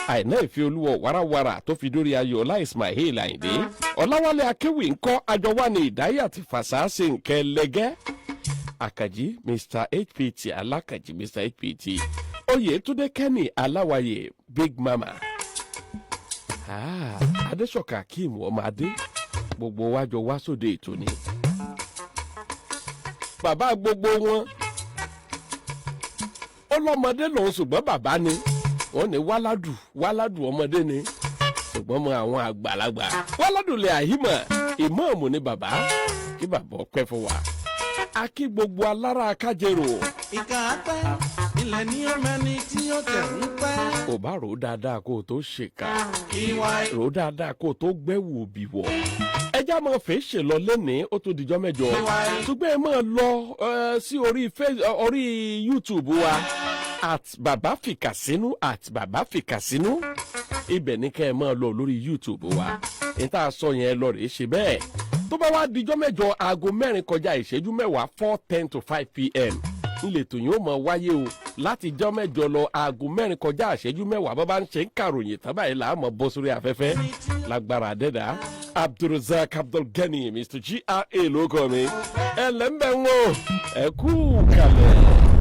Àìná, Ìfẹ́ Olúwọ̀, Wàràwàrà tó fi dórí Ayọ̀ọ́lá, Ismail Àyìndé, Ọ̀làwálé Akéwì ńkọ́, Àjọwání Ìdáyà àti Fàṣà ṣe nǹkan ẹlẹgẹ́, Àkànjí Mr HPT, Alákànjí Mr HPT, Oyètúndé Kenny Aláwàyè, Big Mama, Adéṣọ̀kà Akeem ọmọ adé, gbogbo wa jọ wá sóde ètò ni. Bàbá gbogbo wọn, ó lọ́mọdé lòun, ṣùgbọ́n bàbá ni wọ́n ní wáládù wáládù, ọmọdé ni ṣùgbọ́n mọ àwọn àgbàlagbà wáládù lè àhímọ̀ ìmọ̀ọ́mù ni bàbá. Kí bàbá ọpẹ́ fún wa, a kí gbogbo alára akájèrò. Ìkà pẹ́ ilẹ̀ ní ọmọ ẹni tí ó tẹ̀ ń pẹ́. Ò bá rò ó dáadáa kó o tó ṣèkà. Ìwà Rò ó dáadáa kó o tó gbẹ́wò òbí wọ̀. Ẹjá máa fẹ́ ṣe lọ lẹ́nìí, ó tó dijọ́ mẹ́jọ, ṣùgbọ́n ẹ máa lọ sí orí YouTube wa @babafikasinu, @babafikasinu, ibẹ̀ ní kẹ́ ẹ máa lọ lórí YouTube wa. Ní tá a sọ yẹn lọ rèé ṣe bẹ́ẹ̀. Tó bá wá dijọ́ mẹ́jọ, aago 3:50, 4:50 pm ńlẹ̀tò yóò mọ̀ wáyé o. Láti jọ́ mẹ́jọ lọ, aago 3:50, bá bá ń ṣe ń kàròyìn tán báyìí là á mọ̀ bọ́ sórí afẹ́fẹ́ lágbára àdẹ́dà. Abdulrasaq Abdulgani Mr GRA ló kọ́ mi. Ẹ lẹ́ńbẹ̀ ń wò, ẹ kú kalẹ̀.